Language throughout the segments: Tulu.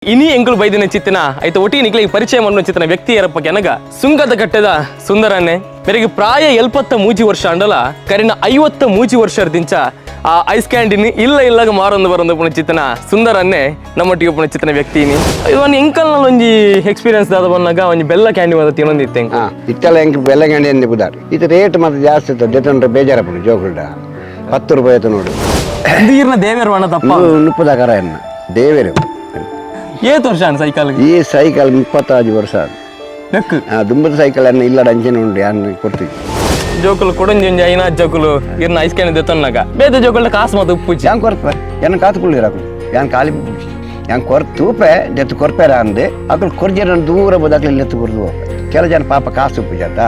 ಇನಿ ಎಂಕುಲು ಬೈದಿನ ಚಿತ್ತಿನ ಐತ ಒಟ್ಟಿಗೆ ನಿಕ್ಲೆ ಪರಿಚಯ ಮಣ್ಣು ಚಿತ್ತಿನ ವ್ಯಕ್ತಿ ಯಾರಪ್ಪ ಕೆನಗ ಸುಂಗದ ಕಟ್ಟೆದ ಸುಂದರನ್ನೇ ಬೆರಗೆ ಪ್ರಾಯ 73 ವರ್ಷ ಅಂಡಲ ಕರಿನ 53 ವರ್ಷದಿಂಚ ಆ ಐಸ್ ಕ್ಯಾಂಡಿನ್ ಇಲ್ಲ ಇಲ್ಲಾಗ ಮಾರೊಂದು ಬರೊಂದು ಪುಣ ಚಿತ್ತನ ಸುಂದರನ್ನೇ ನಮ್ಮೊಟ್ಟಿಗೆ ಪುಣ ಚಿತ್ತನ ವ್ಯಕ್ತಿನಿ ಇವನ್ ಎಂಕಲ್ನಲ್ಲಿ ಒಂಜಿ ಎಕ್ಸ್ಪೀರಿಯನ್ಸ್ ದಾದ ಬಂದಾಗ ಒಂಜಿ ಬೆಲ್ಲ ಕ್ಯಾಂಡಿ ಮಾತ ತಿನ್ನೊಂದಿತ್ತೆ ಎಂಕು. ಇತ್ತಲ್ಲ ಎಂಕ್ ಬೆಲ್ಲಗಂಡಿ ಅಂದು ಬುದಾರ್ ಇದು ರೇಟ್ ಮತ್ತೆ ಜಾಸ್ತಿ ಇತ್ತು ಜೊತೆ ಬೇಜಾರಪ್ಪನು ಜೋಕುಲ್ಡ 10 ರೂಪಾಯಿ ಆಯ್ತು ನೋಡು. ನೀರ್ನ ದೇವೇರ್ ವಣ ತಪ್ಪ ನುಪ್ಪದ ಕರ ಎನ್ನ ದೇವೇರು. ಏತ್ ವರ್ಷ ಅನ್ ಸೈಕಲ್? ಈ ಸೈಕಲ್ 35 ವರ್ಷ. ಬೆಕ್ಕು ದುಂಬದ ಸೈಕಲ್ ಅನ್ನ ಇಲ್ಲ ಅಂಚಿನ ಉಂಡು ಯಾನ್ ಕೊಡ್ತೀವಿ. ಜೋಕುಲು ಕೊಡೊಂಜಿ ಒಂಜಿ ಐನಾ ಜೋಕುಲು ಇರ್ನ ಐಸ್ ಕ್ಯಾಂಡಿ ದೆತ್ತೊನ್ನಾಗ ಬೇತೆ ಜೋಕುಲ್ಡ ಕಾಸು ಮಾತ ಉಪ್ಪುಜಿ. ಯಾನ್ ಕೊರ್ಪ ಎನ್ನ ಕಾತುಕೊಳ್ಳಿರ ಯಾನ್ ಖಾಲಿ ಯಾನ್ ಕೊರ್ ತೂಪೆ ದೆತ್ತು ಕೊರ್ಪೇರ ಅಂದೆ ಅಕುಲು ಕೊರ್ಜರ ದೂರ ಬೋದಾಕ್ಲಿ ನೆತ್ತು ಕೊರ್ದು. ಕೆಲ ಜನ ಪಾಪ ಕಾಸು ಉಪ್ಪು ಜಾತ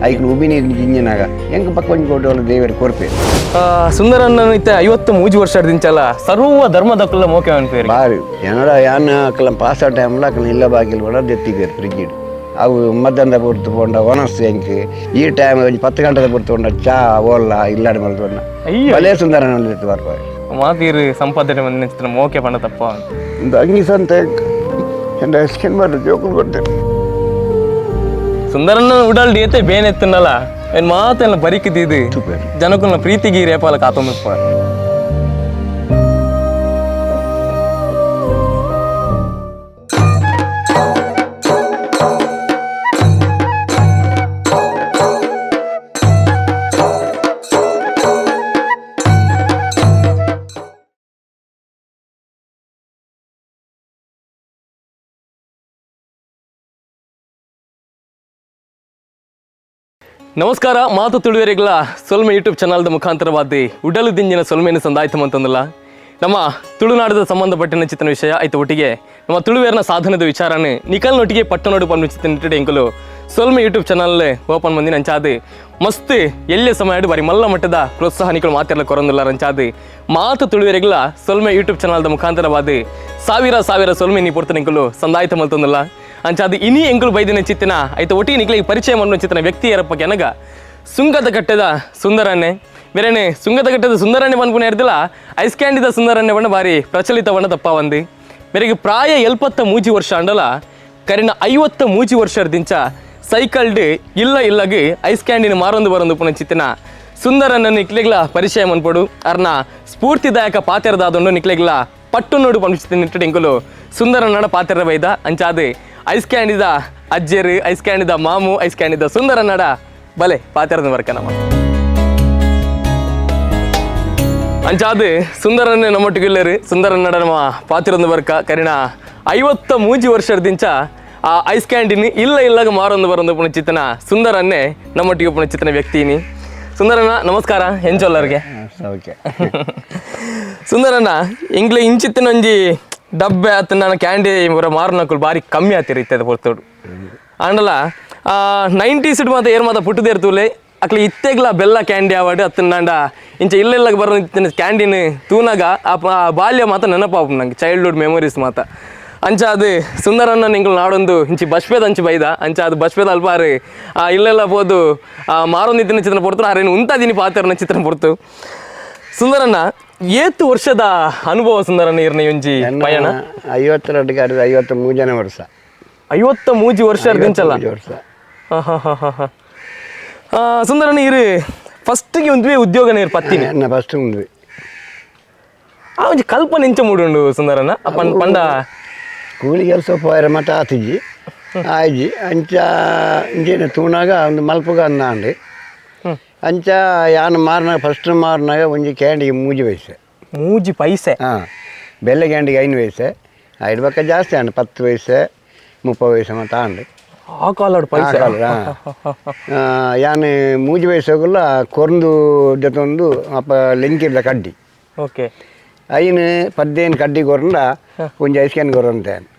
ಐಕ್ಲು ಉಬಿ ನೀರು ಜಿಂಜಿನಾಗ ಎಂಕ್ ಪಕ್ಕ ಒಂಜಿ ಕೊಟ್ಟು ದೇವರು ಕೊರ್ಪೆ. ಸುಂದರನ್ನ ಇತ್ತೆ 53 ವರ್ಷದಿಂಚಲ ಸರ್ವ ಧರ್ಮದಕ್ಕುಲ್ಲ ಮೋಕೆ ಅನ್ಪೇರಿ. ಬಾರಿ ಏನಡ ಯಾನ್ ಅಕಲ ಪಾಸ್ ಟೈಮ್ಲ ಅಕಲ ಇಲ್ಲ ಬಾಗಿಲ್ ಕೂಡ ದೆತ್ತಿಗೆ ಫ್ರಿಜ್ ಅವು ಮಧ್ಯಾಹ್ನದ ಪೊರ್ತು ಪೋಂಡ ಒನಸ್ ಎಂಕ್ ಈ ಟೈಮ್ ಒಂಜಿ 10 ಗಂಟೆದ ಪೊರ್ತು ಪೋಂಡ ಚಾ ಓಲ್ಲ ಇಲ್ಲಾಡಿ ಮಲ್ತೊಂಡ. ಅಯ್ಯೋ. ಭಲೇ ಸುಂದರ ದೆತ್ತು ಬರ್ಪ. ಮಾತೀರು ಸಂಪಾದನೆ ಬಂದ ಚಿತ್ರ ಮೋಕೆ ಪಂಡ ತಪ್ಪ. ಅಂಗಿ ಸಂತ ಎಂಡ ಸ್ಕಿನ್ ಮಾಡಿ ಜೋಕುಲು ಕೊಡ್ತೇನೆ. ಸುಂದರನ್ನ ಉಡಲ್ ಏತೆ ಬೇನೆತ್ತನ್ನಲ್ಲ ಏನ್ ಮಾತೆಲ್ಲ ಬರಿಕಿದ್ದಿದ್ದು ಸೂಪರ್. ಜನಕುಲ್ನ ಪ್ರೀತಿಗೆ ರೇಪಾಲ ಕಾತೊಂದಪ್ಪ. ನಮಸ್ಕಾರ ಮಾತು ತುಳುವೆರಿಗಳ ಸೊಲ್ಮೆ ಯೂಟ್ಯೂಬ್ ಚಾನಲ್ದ ಮುಖಾಂತರವಾದಿ ಉಡಲು ದಿಂಜಿನ ಸೊಲ್ಮೆಯನ್ನು ಸಂದಾಯ್ತು ಅಂತಂದಲ್ಲ ನಮ್ಮ ತುಳುನಾಡದ ಸಂಬಂಧಪಟ್ಟಿನ ಚಿತ್ತನ ವಿಷಯ ಆಯ್ತು. ಒಟ್ಟಿಗೆ ನಮ್ಮ ತುಳುವೇರ್ನ ಸಾಧನದ ವಿಚಾರನೆ ನಿಕಲ್ನೊಟ್ಟಿಗೆ ಪಟ್ಟಣೋಡು ಪಂಡು ಚಿತ್ತನ ಎಂಕುಲು ಸೊಲ್ಮೆ YouTube channel open ಮಂದಿನ ಅಂಚಾದು ಮಸ್ತ್ ಎಲ್ಲೆ ಸಮಯ ಬಾರಿ ಮಲ್ಲ ಮಟ್ಟದ ಪ್ರೋತ್ಸಾಹ ನಿಕಲು ಮಾತೆಲ್ಲ ಕೊರಂದಿಲ್ಲ ಅಂಚಾದು ಮಾತು ತುಳುವೆರಿಗಳ ಸೊಲ್ಮೆ ಯೂಟ್ಯೂಬ್ ಚಾನಲ್ದ ಮುಖಾಂತರವಾದಿ ಸಾವಿರ ಸಾವಿರ ಸೊಲ್ಮೆ ನೀ ಪೊರ್ತು ನಿಂಕುಲು ಸಂದಾಯ್ತು ಮಲ್ತಂದಲ್ಲ ಅಂಚಾದು ಇನಿ ಎಂಕುಲು ಬೈದಿನ ಚಿತ್ತಿನ ಐತ ಒಟ್ಟಿಗೆ ನಿಕ್ಲೆ ಪರಿಚಯ ಮಣ್ಣು ಚಿತ್ತನ ವ್ಯಕ್ತಿ ಯಾರಪ್ಪ ಕೆನಗ ಸುಂಗದ ಕಟ್ಟೆದ ಸುಂದರನ್ನೇ ಬೇರೆನೆ ಸುಂಗದ ಕಟ್ಟೆದ ಸುಂದರನ್ನೇ ಪನ್ಪುನ ಹಿಡ್ದಿಲ್ಲ ಐಸ್ ಕ್ಯಾಂಡಿದ ಸುಂದರನ್ನೇ ಬಣ್ಣ ಬಾರಿ ಪ್ರಚಲಿತ ಬಣ್ಣ ತಪ್ಪ ಒಂದಿ ಬೇರೆಗೆ ಪ್ರಾಯ 73 ವರ್ಷ ಅಂಡಲ ಕರಿನ 53 ವರ್ಷದಿಂಚ ಸೈಕಲ್ಡ್ ಇಲ್ಲ ಇಲ್ಲಗೆ ಐಸ್ ಕ್ಯಾಂಡಿನ ಮಾರೊಂದು ಬರೊಂದು ಪುನ ಚಿತ್ತಿನ ಸುಂದರನ್ನ ನಿಕ್ಲೆಗ್ಲ ಪರಿಚಯ ಮನ್ಪೊಡು ಅರ್ನ ಸ್ಫೂರ್ತಿದಾಯಕ ಪಾತೆರದಾದೊಂಡು ನಿಕ್ಲೆಗ್ಲ ಪಟ್ಟು ನೋಡು ಪಂಪಿಸ್ತೀನಿ ನಿಟ್ಟುಡು ಎಂಕುಲು ಸುಂದರನ್ನಡ ಪಾತೆರ ಬೈದ ಅಂಚಾದು ಐಸ್ ಕ್ಯಾಂಡಿದ ಅಜ್ಜೆರು ಐಸ್ ಕ್ಯಾಂಡಿದ ಮಾಮು ಐಸ್ ಕ್ಯಾಂಡಿದ ಸುಂದರನ್ನಡ ಬಲೆ ಪಾತೆರದ ವರ್ಕ ನಮ್ಮ ಅಂಚಾದು ಸುಂದರನ್ನೇ ನಮ್ಮೊಟ್ಟಿಗೆ ಸುಂದರನ್ನಡ ನಮ್ಮ ಪಾತಿರೊಂದು ಬರ್ಕ ಕರಿನ 53 ವರ್ಷದಿಂಚ ಆ ಐಸ್ ಕ್ಯಾಂಡಿನ್ ಇಲ್ಲ ಇಲ್ಲಾಗ ಮಾರೊಂದು ಬರೊಂದು ಪುಣ ಚಿತ್ತನ ಸುಂದರನ್ನೇ ನಮ್ಮೊಟ್ಟಿಗೆ ಪುಣ ಚಿತ್ತನ ವ್ಯಕ್ತಿನಿ. ಸುಂದರಣ್ಣ ನಮಸ್ಕಾರ ಹೆಂಚೊಲ್ಲರಿಗೆ. ಓಕೆ. ಸುಂದರಣ್ಣ ಇಂಗ್ಲೆ ಇಂಚಿತ್ತಿನ ಒಂಜಿ ಡಬ್ಬೆ ಆತ ನಾನು ಕ್ಯಾಂಡಿ ಪೂರ ಮಾರುನಕುಲು ಬಾರಿ ಕಮ್ಮಿ ಆತಿರಿ ಇತ್ತದ ಪೊರ್ತೋಡು ಆಂಡಲ 90s ಮಾತ ಏರ್ ಮಾತ ಪುಟ್ಟದೇರ್ತುಲೆ ಅಕ್ಲೆ ಇತ್ತೆಗ್ಲ ಬೆಲ್ಲ ಕ್ಯಾಂಡಿ ಆವಾಡು ಅತ್ತಂಡ ಇಂಚ ಇಲ್ಲ ಇಲ್ಲ ಬರೋ ಕ್ಯಾಂಡಿನ ತೂನಾಗ ಆ ಬಾಲ್ಯ ಮಾತ ನೆನಪಾಪು ನಂಗೆ ಚೈಲ್ಡ್ಹುಡ್ ಮೆಮೊರೀಸ್ ಮಾತ. ಅಂಚ ಅದು ಸುಂದರಣ್ಣ ನಿಂಗಳು ನಾಡೊಂದು ಇಂಚಿ ಬಸ್ಪೇದ ಅಂಚಿ ಬೈದ ಅಂಚ ಅದು ಬಸ್ಪೇದ ಅಲ್ಪಾರು ಆ ಇಲ್ಲೆಲ್ಲ ಪೋದು ಆ ಮಾರೊಂದಿತ್ತಿನ ಚಿತ್ರ ಪೊರ್ತು ಆರೇನು ಉಂತಾದಿನಿ ಪಾತ್ರನ ಚಿತ್ರ ಪೊರ್ತು. ಸುಂದರಣ್ಣ ಏತು ವರ್ಷದ ಅನುಭವ ಸುಂದರಣ್ಣ ಇರ್ನ ಒಂಜಿ ಪಯಣ? 52 ಗಾಡಿ 53 ವರ್ಷ. 53 ವರ್ಷ ದಿಂಚಲ್ಲ. 53 ವರ್ಷ. ಸುಂದರಣ್ಣ ಇರು ಫಸ್ಟ್ಗೆ ಒಂದುವೆ ಉದ್ಯೋಗ ನೀರು ಪತ್ತಿನಿ. ಎನ್ನ ಫಸ್ಟ್ ಉಂಡು. ಆ ಒಂಜಿ ಕಲ್ಪನೆ ಇಂಚ ಮೂಡುಂಡು ಸುಂದರಣ್ಣ ಪಂಡ ಕೂಲಿ ಕೆಲಸ ಪೋಯರ ಮಟ್ಟ ಆತಿಜಿ ಆಯ್ಜಿ ಅಂಚ ಇಂಚೇನೆ ತೂನಾಗ ಒಂದು ಮಲ್ಪುಗ ಅಂದಾಂಡು ಅಂಚ ಯಾನ್ ಮಾರ್ನಾಗ ಫಸ್ಟ್ ಮಾರ್ನಾಗ ಒಂಜಿ ಕ್ಯಾಂಡಿಗೆ 3 ಪೈಸೆ. ಮೂಜಿ ಪೈಸೆ? ಹಾಂ, ಬೆಲ್ಲ ಕ್ಯಾಂಡಿಗೆ 5 ಪೈಸೆ ಐದು ಪಕ್ಕ ಜಾಸ್ತಿ ಆಂಡು 10 ಪೈಸೆ 30 ಪೈಸೆ ಮತ್ತು ಆಂಡು. ಆ ಕಾಲಡ್ ಪೈಸೆ? ಯಾನ್ 3 ಪೈಸೆಗುಲ್ಲ ಕೊರ್ದು ಜೊತೊಂದು ಅಪ್ಪ ಲೆಂಕಿರ್ದ ಕಡ್ಡಿ. ಓಕೆ. ಐನು 15 ಕಡ್ಡಿ ಕೊರಂಡ ಒಂಜಿ ಐಸ್ can ಕೊರಂತೆ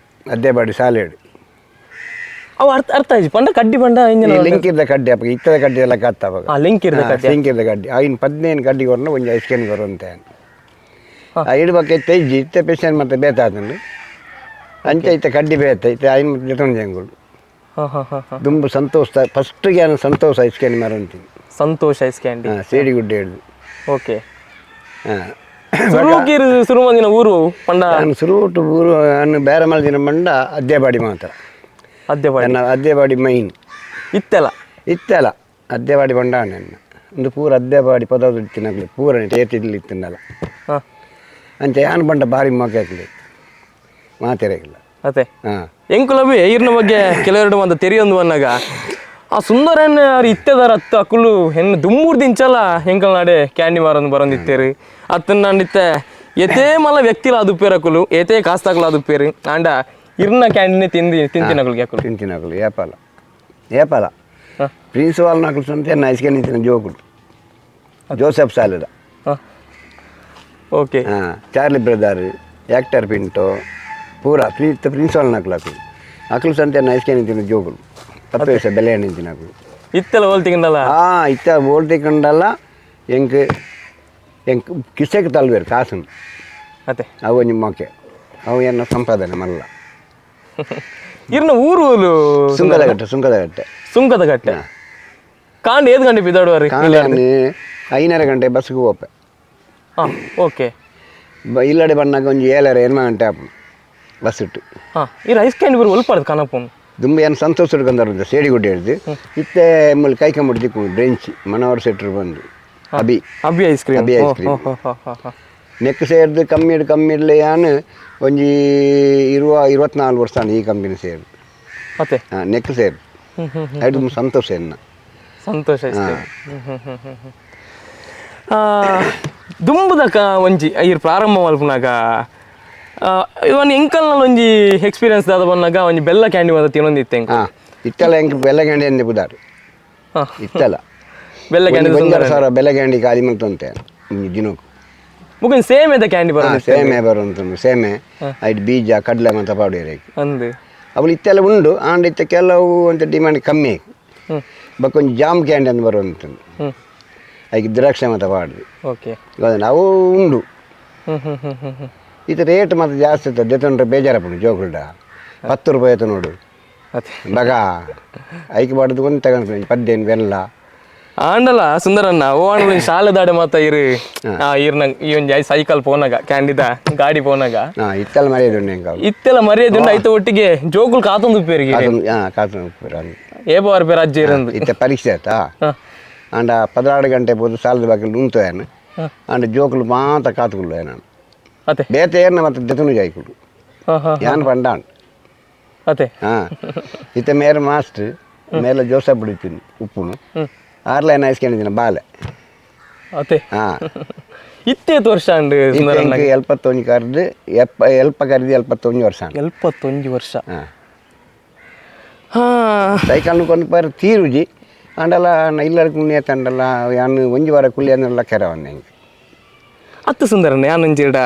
ಅದೇ ಬಾಡಿ ಸಾಲೇಡು. ಅವು ಅರ್ಥ ಅರ್ಥ ಆಯ್ತು ಪಂಡ ಕಡ್ಡಿ ಪಂಡ ಇಂಜಿನ ಲಿಂಕಿರ್ದ ಕಡ್ಡಿ ಅಪ್ಪ ಇತ್ತದ ಕಡ್ಡಿ ಎಲ್ಲ ಕತ್ತ ಅವಾಗ. ಲಿಂಕಿರ್ದ ಕಡ್ಡಿ. ಲಿಂಕಿರ್ದ ಕಡ್ಡಿ ಐನು 15 ಕಡ್ಡಿ ಕೊರಂಡ ಒಂಜಿ ಐಸ್ can ಕೊರಂತೆ. ಐಡು ಪಕ್ಕ ಇತ್ತೆ ಇಜ್ಜಿ ಇತ್ತೆ ಪೆಷನ್ ಮತ್ತೆ ಬೇತಾತಂಡು ಅಂಚ ಇತ್ತೆ ಕಡ್ಡಿ ಬೇತ ಇತ್ತೆ ಐನು ಮತ್ತೆ ಜೊತೊಂದು ಜಂಗುಳು. ದುಂಬು ಸಂತೋಷ ಫಸ್ಟ್ಗೆ ನಾನು ಸಂತೋಷ ಐಸ್ can ಮರಂತೀನಿ. ಸಂತೋಷ ಐಸ್ ಕ್ಯಾಂಡಿ. ಹಾಂ, ಸೇಡಿಗುಡ್ಡೆ ಹಿಡ್ದು. ಓಕೆ. ಹಾಂ, ಸುರುಕೀರು ಸುರು ಮಂದಿನ ಊರು ಪಂಡ ನಾನು ಸುರುಟು ಊರು ಅನ್ನು ಬೇರೆ ಮಲ್ದಿನ ಬಂಡ ಅದ್ದೇಬಾಡಿ ಮಾತ್ರ. ಅದ್ಯಪಾಡಿ. ನನ್ನ ಅದ್ದೇಬಾಡಿ ಮೈನ್. ಇತ್ತೆಲ್ಲ ಇತ್ತಲ್ಲ ಅದ್ದೇಬಾಡಿ ಬಂಡ ನನ್ನ ಒಂದು ಪೂರ ಅದ್ದೇಬಾಡಿ ಪದ ತಿನ್ನಗ್ಲಿ ಪೂರ ಏತಿಡ್ಲಿ ತಿನ್ನಲ್ಲ. ಅಂಚೆ ಯಾನ್ ಬಂಡ ಭಾರಿ ಮೊಕೆ ಹಾಕ್ಲಿ ಮಾತಿರಗಿಲ್ಲ. ಅದೇ ಹಾಂ. ಎಂಕುಲಬಿ ಇರ್ನ ಬಗ್ಗೆ ಕೆಲವೆರಡು ಒಂದು ತೆರಿಯೊಂದು ಬಂದಾಗ ಆ ಸುಂದರನ್ ಅವ್ರು ಇತ್ತೆದಾರ ಅತ್ತು ಅಕುಲು ಹೆಣ್ಣು ದುಮ್ಮೂರ್ ದಿಂಚಲ ಎಂಕಲ್ ನಾಡೆ ಕ್ಯಾಂಡಿ ಮಾರೊಂದು ಬರೊಂದಿತ್ತೇರು ಅತ್ತನ್ನ ನಾಡಿತ್ತೆ ಎತೇ ಮಲ್ಲ ವ್ಯಕ್ತಿಲ ಅದುಪ್ಪೇರು ಅಕುಲು ಏತೇ ಕಾಸ್ತಾಕಲ ಅದುಪ್ಪೇರು ಆಂಡ ಇರ್ನ ಕ್ಯಾಂಡಿನೇ ತಿಂದಿ ತಿಂತಿನಕುಲ್ಗೆ ಅಕುಲು ತಿಂತಿನಕುಲು ಏಪಾಲ ಏಪಾಲ ಪ್ರಿನ್ಸಿಪಾಲ್ ನಕಲು ಸಂತೆ ನೈಸ್ಗೆ ನಿಂತಿನ ಜೋಕುಲು ಜೋಸೆಫ್ ಸಾಲಿದ. ಓಕೆ. ಹಾಂ, Charlie brother, actor Pinto ಪೂರ ಪ್ರಿನ್ಸಿಪಾಲ್ ನಕಲು ಅಕುಲು ಅಕುಲು ಸಂತೆ ನೈಸ್ಗೆ ನಿಂತಿನ ಜೋಕುಲು 10 ವಯಸ್ಸ ಬೆಲೆ ನಿಂತಿನ ಅಕುಲು. ಇತ್ತೆಲ್ಲ ಹೋಲ್ ತಿಂದಲ್ಲ. ಹಾಂ, ಇತ್ತ ಓಲ್ತಿಕೊಂಡಲ್ಲ ಎಂಕ್ ಎಂಕ್ ಕಿಸೆಗೆ ತಲ್ವೇರು ಕಾಸು. ಅದೇ ಅವು ನಿಮ್ಮ ಮೊಕೆ ಅವು ಎನ್ನ ಸಂಪಾದನೆ ಮಲ್ಲ. ಇರ್ನ ಊರು ಸುಂಕದಗಟ್ಟೆ ಸುಂಕದಗಟ್ಟೆ. ಸುಂಕದಗಟ್ಟೆ ಕಾಂಡ್ ಏದು ಗಂಟೆ ಬಿದ್ದಾಡುವಾರಿ? ಕಾಂಡೆ 5:30 ಗಂಟೆ ಬಸ್ಗೆ ಹೋಪೆ. ಹಾಂ ಓಕೆ. ಇಲ್ಲಡೆ ಬಣ್ಣಾಗ ಒಂಜಿ 7:30 8 ಗಂಟೆ ಆಪುಂಡು ಬಸ್ ಇಟ್ಟು. ಹಾಂ, ಈ ರೈಸ್ ಕ್ಯಾಂಡಿ ಬರು ಒಲ್ಪಾಡ್ದು ಕನಪುನ್. ದುಂಬು ಏನು ಸಂತೋಷ ಹಿಡ್ಕೊಂಡಾರ ಸೇಡಿಗುಡ್ಡೆ ಹಿಡ್ದು ಇತ್ತೆ ಮುಲ್ ಕೈಕೊಂಬಿಟ್ಟು ದಿಕ್ಕು ಬ್ರೆಂಚ್ ಮನೋಹರ್ ಸೆಟ್ರು ಬಂದು Abhi Abhi ice cream. Abhi ice cream. Neck ಸೇರ್ದು ಕಮ್ಮಿ ಕಮ್ಮಿ ಇಡ್ಲೆ ಯಾನ್ ಒಂಜಿ 24 ವರ್ಷ ಈ ಕಂಪನಿ ಸೇರ್ದು. ಮತ್ತೆ ಹಾಂ, ನೆಕ್ ಸೇರ್ದು ಐದು ಸಂತೋಷ ಎನ್ನ. ಸಂತೋಷ ಐಸ್ ಕ್ರೀಮ್. ದುಂಬುದಕ ಒಂಜಿ ಐರ್ ಪ್ರಾರಂಭ ಮಲ್ಪುನಾಗ ಇವನ್ ಎಂಕಲ್ನಲ್ಲಿ ಒಂಜಿ ಎಕ್ಸ್ಪೀರಿಯನ್ಸ್ ದಾದ ಬಂದಾಗ ಒಂಜಿ ಬೆಲ್ಲ ಕ್ಯಾಂಡಿ ಬಂದ ತಿನ್ನೊಂದಿತ್ತೆ ಎಂಕ. ಹಾಂ, ಇತ್ತೆಲ್ಲ ಎಂಕ್ ಬೆಲ್ಲ ಕ್ಯಾಂಡಿ ಅಂದೆ ಬುದಾರು. ಇತ್ತೆಲ್ಲ ಬೆಲ್ಲ ಕ್ಯಾಂಡಿ. 1,500 ಬೆಲ್ಲ ಕ್ಯಾಂಡಿ ಖಾಲಿ ಮಂತಂತೆ ದಿನಕ್ಕೂ. ಮುಗಿನ ಸೇಮೆದ ಕ್ಯಾಂಡಿ ಬರೋದು. ಸೇಮೆ ಬರುವಂತ ಸೇಮೆ ಐಟ್ ಬೀಜ ಕಡಲೆ ಅಂತ ಪಾಡುವ ಅಂದು ಅವಳು ಇತ್ತೆಲ್ಲ ಉಂಡು ಆಂಡ್ ಇತ್ತ ಕೆಲವು ಅಂತ ಡಿಮ್ಯಾಂಡ್ ಕಮ್ಮಿ. ಬಕ್ಕೊಂಜಿ ಜಾಮ್ ಕ್ಯಾಂಡಿ ಅಂತ ಬರುವಂಥದ್ದು ಐಕ್ ದ್ರಾಕ್ಷಿ ಮತ್ತೆ ಪಾಡುದು. ಓಕೆ. ಇವಾಗ ನಾವು ಉಂಡು ಇದು ರೇಟ್ ಮತ್ತೆ ಜಾಸ್ತಿ ಇರ್ತದೆ ದೆತೊಂಡ್ರೆ ಬೇಜಾರಪ್ಪಡು ಜೋಕುಲ್ಡ 10 ರೂಪಾಯಿ ಆಯ್ತು ನೋಡು. ಬಗ ಐಕ್ ಬಾಡದು ಒಂದು ತಗೊಂಡು 15 ಬೆಲ್ಲ. ಆಂಡಲ ಸುಂದರಣ್ಣ ಓ ಆಂಡಲ ಶಾಲೆ ದಾಡೆ ಮಾತ ಇರು ಇರ್ನ ಈ ಒಂಜಿ ಸೈಕಲ್ ಪೋನಾಗ ಕ್ಯಾಂಡಿದ ಗಾಡಿ ಪೋನಾಗ. ಇತ್ತೆಲ್ಲ ಮರ್ಯಾದೆ ಉಂಡು ಎಂಕ. ಇತ್ತೆಲ್ಲ ಮರ್ಯಾದೆ ಉಂಡು ಐತ ಒಟ್ಟಿಗೆ ಜೋಕುಲ್ ಕಾತೊಂದು ಉಪ್ಪೇರಿಗೆ. ಹಾಂ, ಕಾತೊಂದು ಉಪ್ಪೇರು. ಏಪವಾರ ಪೇರು ಅಜ್ಜಿ ಇರಂದು. ಇತ್ತೆ ಪರೀಕ್ಷೆ ಆಯ್ತಾ ಆಂಡ 16 ಗಂಟೆ ಪೋದು ಸಾಲದ ಬಾಕಿ ಉಂತು ಏನು ಆಂಡ ಜೋಕುಲು ಮಾತ ಕಾತುకుళ్ళు ನಾನು. ಅದೇ ಬೇತೆ ಏರ್ನ ಮತ್ತೆ ದೆತನು ಜಾಯ್ಕುಲು ಯಾನ್ ಪಂಡಾನ್. ಅದೇ. ಹಾಂ, ಇತ್ತೆ ಮೇರೆ ಮಾಸ್ಟ್ರ್ ಮೇಲೆ ಜೋಸಪ್ ಬಿಡ್ತೀನಿ ಉಪ್ಪುನು ಆರ್ಲೈನ್ ಐಸ್ಕೊಂಡಿದ್ದೀನಿ ಬಾಲೆ. ಅದೇ. ಹಾಂ. ಇತ್ತೇತು ವರ್ಷ ಅಂಡ್ ಸುಂದರಣ್ಣ? 71 ಕರೆದು ಎಲ್ಪ ಕರೆದು 71 ವರ್ಷ. 71 ವರ್ಷ. ಹಾಂ. ಹಾಂ. ಸೈಕಲ್ನು ಕೊಂಡು ಪಾರ ತೀರುಜಿ ಅಂಡಲ ಇಲ್ಲರ ಕುಣ್ಯ ತಂಡಲ ಯಾನ್ ಒಂಜಿ ವಾರ ಕುಳ್ಳಿ ಅಂದಲ್ಲ ಕೆರವನ್ನ ಹೆಂಗೆ. ಅತ್ತು ಸುಂದರಣ್ಣ ಯಾನೊಂಜಿಡ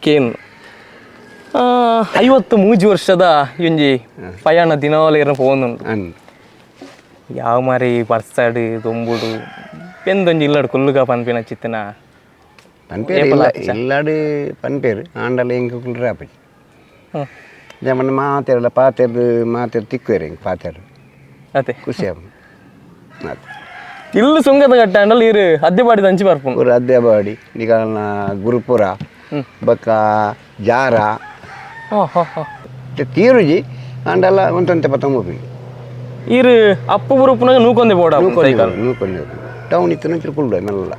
ಕೇನ್ 53 ವರ್ಷದ ಒಂಜಿ ಪಯಾಣ ದಿನವಲ ಇರ ಪೋಂದುಂಡು. ಯಾವ ಮಾರಿ ಬರ್ಸಾಡು ದೊಂಬುಡು ಪೆಂದೊಂಜಿ ಇಲ್ಲಡು ಕುಲ್ಲುಗ ಪನ್ಪಿನ ಚಿತ್ತನ. ಪನ್ಪೇರು ಇಲ್ಲ ಇಲ್ಲಾಡು ಪನ್ಪೇರು ಆಂಡಲ ಎಂಕ್ ಕುಲ್ರೆ ಆಪುಜಿ. ಜಮನ್ ಮಾತೆರ್ಲ ಪಾತೆರ್ದು ಮಾತೆರ್ ತಿಕ್ಕುವೆರ್ ಎಂಕ್ ಪಾತೆರ್. ಅದೇ ಖುಷಿ ಆಪುಂಡು. ಇಲ್ಲು ಸುಂಗದ ಗಟ್ಟ ಅಂಡಲ ಇರು ಅದ್ದೆಪಾಡಿ ದಂಚಿ ಬರ್ಪುಂಡು. ಪೂರ ಅದ್ದೆಪಾಡಿ ನಿಕಲ್ನ ಗುರುಪುರ ಬೊಕ್ಕ ಜಾರ ತೀರುಜಿ ಆಂಡಲ ಒಂತೊಂತೆ ಪತ್ತೊಂಬ. ಇರು ಅಪ್ಪು ಬುರುಪುನಾಗ ನೂಕೊಂದೆ ಬೋಡ. ನೂಕೊಂದೆ ಟೌನ್ ಇತ್ತು ನಂಚು ಕುಲ್ಲು ಮೆಲ್ಲ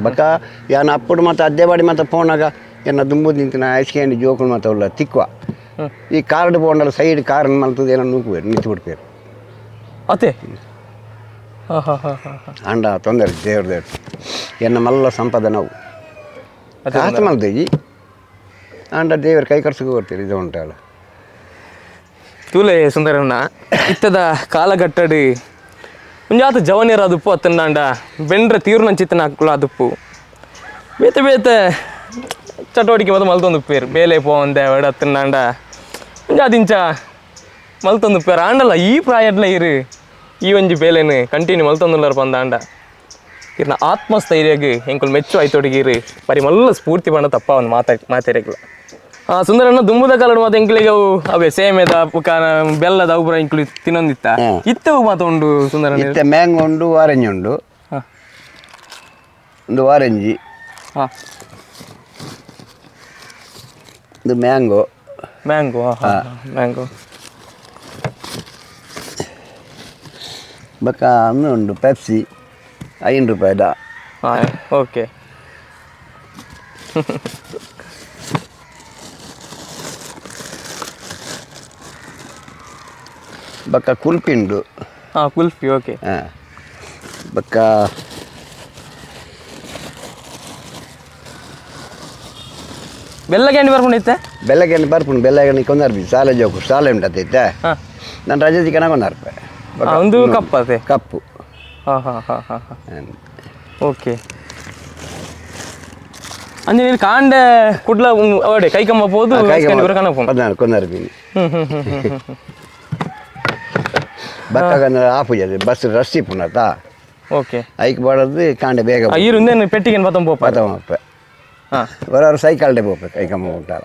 ಬೊಕ್ಕ ಯಾನ್ ಅಪ್ಪುಡು ಮತ್ತು ಅದ್ದೆಪಾಡಿ ಮತ್ತು ಪೋನಾಗ ಎನ್ನ ದುಂಬು ನಿಂತಿನ ಐಸ್ ಕ್ಯಾಂಡಿ ಜೋಕುಲು ಮಾತ ಉಲ್ಲ ತಿಕ್ವ ಈ ಕಾರ್ಡ್ ಪೋಂಡಲ ಸೈಡ್ ಕಾರ್ ಮಲ್ತದ ಏನೋ ನೂಕುವೇರು ನಿಂತು ಬಿಡ್ಪೇರು. ಅದೇ. ಆಂಡ ತೊಂದರೆ ದೇವ್ರ ದೇವ್ರ ಎನ್ನ ಮಲ್ಲ ಸಂಪಾದನೆ ಅವು ಕಾಸು ಮಲ್ತೇಜಿ ಆಂಡ ದೇವ್ರ ಕೈ ಖರ್ಚಿಗೆ ಬರ್ತೀರಿ ಇದು ಉಂಟಲ್ಲ. ತೂಲೆ ಸುಂದರಣ್ಣ ಇತ್ತದ ಕಾಲಘಟ್ಟಡಿ ಒಂಜಾತ ಜವನಿಯರ ಅದುಪ್ಪು ಅತ್ತಂಡಾಂಡ ಬೆಂಡ್ರ ತೀರ್ನಂಚಿತ್ತನ ಅಕ್ಕುಲ ಅದುಪ್ಪು ಬೇತೆ ಬೇತೆ ಚಟುವಟಿಕೆ ಮತ್ತು ಮಲ್ತೊಂದು ಉಪ್ಪೇರು ಬೇಲೆ ಪೋಂದೆ ಎಡ ಅತ್ತಂಡಾಂಡ ಒಂಜಾದಿಂಚ ಮಲ್ತೊಂದು ಉಪ್ಪೇರು ಆಂಡಲ್ಲ ಈ ಪ್ರಾಯಡ್ಲ ಇರು ಈ ಒಂಜಿ ಬೇಲೆನು ಕಂಟಿನ್ಯೂ ಮಲ್ತೊಂದುಲ್ಲರ ಪಂದಾಂಡ ಇರ್ನ ಆತ್ಮಸ್ಥೈರ್ಯಗ್ ಎಂಕುಲು ಮೆಚ್ಚು ಆಯ್ತೊಡಿಗೆ ಇರು ಬರಿ ಮಲ್ಲ ಸ್ಫೂರ್ತಿ ಬಣ್ಣ ತಪ್ಪ ಒಂದು ಮಾತಾಡಿಗ್ಲ. ಸುಂದರಣ್ಣ ದುಂಬುದ ಕಾಲಡ್ ಮಾತ ಎಂಕ್ಲಿಗೆ ಅವು ಅವೇ ಸೇಮೆದ ಬೆಲ್ಲದ ಅವು ಪೂರ ಎಂಕ್ಲು ತಿನ್ನೊಂದಿತ್ತ ಇತ್ತವು ಮಾತ ಉಂಡು ಸುಂದರಣ್ಣ? ಇತ್ತೆ ಮ್ಯಾಂಗೋ ಉಂಡು, ಆರೆಂಜ್ ಉಂಡು. ಒಂದು ಆರೆಂಜಿ ಹಾಂ. ಇದು ಮ್ಯಾಂಗೋ. ಮ್ಯಾಂಗೋ. ಹಾಂ, ಮ್ಯಾಂಗೋ. ಬೊಕ್ಕ ಅಂದು ಉಂಡು ಪೆಪ್ಸಿ 5 ರೂಪಾಯಿದ. ಹಾಂ, ಓಕೆ. ಬೊಕ್ಕ ಕುಲ್ಪಿ ಉಂಡು. ಹಾಂ, ಕುಲ್ಫಿ, ಓಕೆ. ಹಾಂ, ಬೊಕ್ಕ ಬೆಲ್ಲ ಕ್ಯಾಂಡಿ ಬರ್ಕೊಂಡಿತ್ತೆ. ಬೆಲ್ಲಗೆಣ್ಣೆ ಬರ್ಪುಂಡು. ಬೆಲ್ಲಗೆಣ್ಣೆ ಕೊಂದಾರ್ಪಿ ಸಾಲೆ ಜೋಕು ಸಾಲೆ ಉಂಟು ಐತೆ. ಹಾಂ. ನಾನು ರಜೆ ಚಿಕನ ಕೊಂದಾರ್ಪೆ. ಒಂದು ಕಪ್ ಅದೇ. ಕಪ್ಪು. ಹಾಂ ಹಾಂ ಹಾಂ ಹಾಂ ಹಾಂ, ಓಕೆ. ಅಂಜೆ ನೀನು ಕಾಂಡೆ ಕುಡ್ಲ ಅವಡೆ ಕೈ ಕಂಬ ಪೋದು ಕನಪುಂಡು. 14 ಕೊಂದಾರ್ಪಿನಿ. ಹ್ಞೂ ಹ್ಞೂ ಹ್ಞೂ ಹ್ಞೂ ಹ್ಞೂ. ಬಕ್ಕ ಆಫ್ ಬಸ್ ರಸ್ಸಿ ಪುನತ. ಓಕೆ. ಐಕ್ ಬಾಡದು ಕಾಂಡೆ ಬೇಗ. ಈರು ಇಂದೇನು ಪೆಟ್ಟಿಗೆ ಬತ್ತಂಬ ಪೋಪ. ಬತ್ತಂಬ. ಹಾಂ. ಬರೋರು ಸೈಕಲ್ಡೆ ಪೋಪೆ ಕೈಕಂಬ ಉಂಟಾರ.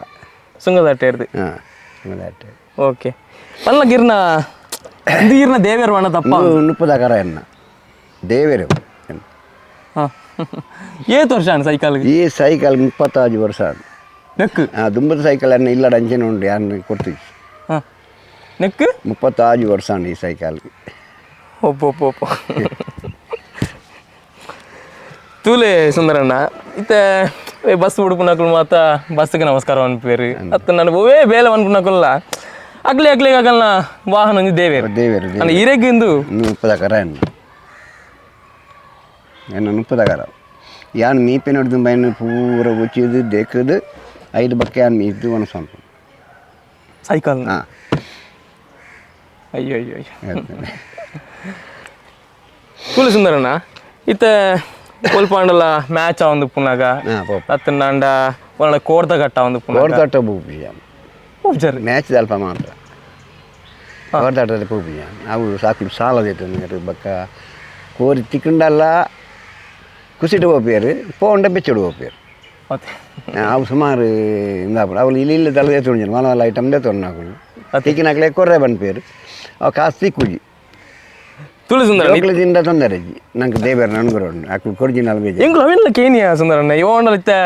ಸುಂಗದಟ್ಟೆ ಇರ್ದು. ಹಾಂ, ಸುಂಗದಟ್ಟೆ. ಓಕೆ. ಪಲ್ಲ ಗಿರ್ನ ಇದು ಗಿರ್ನ ದೇವೇರ್ ವಣ ತಪ್ಪ. ನುಪ್ಪದ ಕರ ಎನ್ನ ದೇವೇರು. ಹಾಂ, ಏತ್ ವರ್ಷ ಅಣ್ಣ ಸೈಕಲ್? ಈ ಸೈಕಲ್ 35 ವರ್ಷ. ನೆಕ್? ಹಾಂ, ದುಂಬದ ಸೈಕಲ್ ಅನ್ನ ಇಲ್ಲಡ ಅಂಚಿನ ಉಂಡು ಯಾರು ಕೊಡ್ತೀವಿ. ಹಾಂ, ನೆಕ್. 35 ವರ್ಷ ಈ ಸೈಕಲ್. ಒಬ್ಬ ಒಬ್ಬ ತೂಲೆ ಸುಂದರಣ್ಣ, ಇತ್ತೆ ಬಸ್ ಉಡುಪುನಕುಲು ಮಾತ ಬಸ್ಗೆ ನಮಸ್ಕಾರ ಅನ್ಪೇರು ಅತ್ತ ನಾನು ಒವೇ ಬೇಲೆ ಅನ್ಪುನಕುಲ್ಲ ಅಗ್ಲಿ ಅಗ್ಲಿ ಆಗಲ್ನ ವಾಹನ ಒಂಜಿ ದೇವೇರು. ದೇವೇರು. ಅಣ್ಣ ಇರೆಗ್ ಇಂದು. ಮುಪ್ಪದ ಕರ ಎನ್ನ ಎನ್ನ ಮುಪ್ಪದ ಕರ ಯಾನ್ ಮೀಪಿನೊಡ್ದು ಬೈನ್ ಪೂರ ಉಚ್ಚಿದು ದೇಕದು 5 ಬಕ್ಕೆ ಯಾನ್ ಮೀದ್ದು ಒಣಸಂಪು. ಸೈಕಲ್. ಹಾಂ. ಅಯ್ಯೋ ಅಯ್ಯೋ ಅಯ್ಯೋ. ತೂಲೆ ಸುಂದರಣ್ಣ, ಇತ್ತೆ ಒಲ್ಪಾಂಡಲ ಮ್ಯಾಚ್ ಒಂದು ಪುನಾಗ ಅತ್ತಂಡ ಒಳ್ಳೆ ಕೋರ್ದ ಘಟ್ಟ ಒಂದು ಪುನಾಗ. ಕೋರ್ದಾಟ ಪೂಪುಜ. ಪೂಜಾರಿ. ಮ್ಯಾಚ್ ಅಲ್ಪ ಮಾತ್ರ ಕೋರ್ದಾಟದ ಪೂಪುಜ. ಅವು ಸಾಕು ಸಾಲದೈತೆ. ಬಕ್ಕ ಕೋರಿ ತಿಕ್ಕಂಡಲ್ಲ ಕುಸಿಟ್ಟು ಪೋಪೇರು ಪೋಂಡ ಬೆಚ್ಚಿಡು ಪೋಪೇರು. ಅವು ಸುಮಾರು ಇಂದಾಪುರ ಅವಳು ಇಲ್ಲಿ ಇಲ್ಲಿ ತಲೆ ತೊಗೊಂಡು ಮನ ಐಟಮ್ ತೊಗೊಂಡು ನಾಕುಲು ತಿಕ್ಕಿನಾಕ್ಲೆ ಕೊರ್ರೆ ಬಂದ್ಪೇರು ಅವು ಕಾಸು ತಿಕ್ಕುಜಿ. ತುಳು ಸುಂದರ. ಜೋಕ್ಲೆ ತಿಂಡ ತೊಂದರೆ ನಂಗೆ ದೇವೇರು ನನ್ಗುರು ಉಂಡು ಅಕ್ಲು ಕೊರ್ಜಿ ನಾಲ್ಕು. ಎಂಗುಲು ಅವೆಲ್ಲ ಕೇನಿಯ ಸುಂದರಣ್ಣ ಇವಣ್ಣಲ್ ಇತ್ತೆ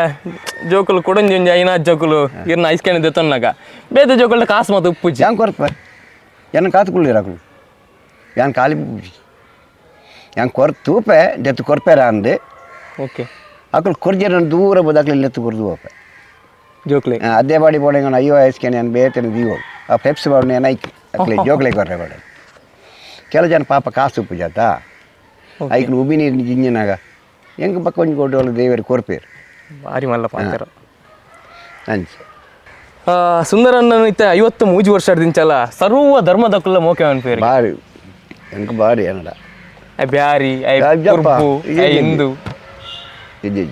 ಜೋಕುಲು ಕೊಡಂಜಿ ಒಂಜಿ ಐನಾ ಜೋಕುಲು ಇರ್ನ ಐಸ್ ಕ್ಯಾಂಡಿ ದೆತ್ತೊನ್ನಾಗ ಬೇತೆ ಜೋಕುಲ್ಡ ಕಾಸು ಮಾತ ಉಪ್ಪುಜಿ. ಯಾನ್ ಕೊರ್ಪ ಯಾನ್ ಕಾತುಕುಳ್ಳಿರ ಅಕ್ಲು ಯಾನ್ ಖಾಲಿ ಉಪ್ಪುಜಿ ಯಾನ್ ಕೊರ್ ತೂಪೆ ದೆತ್ತು ಕೊರ್ಪೇರ ಅಂದೆ. ಓಕೆ. ಅಕ್ಲು ಕೊರ್ಜೆರ ದೂರ ಬೋದು ಅಕ್ಲು ಎತ್ತು ಕೊರ್ದು ಹೋಪೆ. ಜೋಕ್ಲೆ. ಅದೇ ಬಾಡಿ ಬೋಡೆಂಗ ಅಯ್ಯೋ ಐಸ್ ಕ್ಯಾಂಡಿ ಯಾನ್ ಬೇತನೆ ದೀವೋ ಆ ಪೆಪ್ಸಿ ಬಾಡಿ ಏನ್ ಐಕ್ ಅಕ್ಲೆ ಜೋಕ್ಲೆ ಕೊರ್ರೆ ಬಾಡೆ. ಕೆಲ ಜನ ಪಾಪ ಕಾಸು ಉಪ್ಪು ಜಾತ ಐಕ್ಲು ಉಬಿ ನೀರು ಜಿಂಜಿನಾಗ ಹೆಂಗೆ ಪಕ್ಕ ಒಂಜಿ ಕೊಟ್ಟು ದೇವರು ಕೊರ್ಪೇರು. ಭಾರಿ ಮಲ್ಲ ಪಾತ್ರ. ಅಂಚೆ. ಸುಂದರಣ್ಣನ ಇತ್ತೆ 53 ವರ್ಷ ದಿಂಚಲ ಸರ್ವ ಧರ್ಮದಕ್ಕುಲ್ಲ ಮೋಕೆ ಅನ್ಪೇರು. ಬಾರಿ ಎಂಕ್ ಬಾರಿ ಏನಡ. I Beary I ಕುರ್ಪು I Hindu. ಇಜ್ಜಿ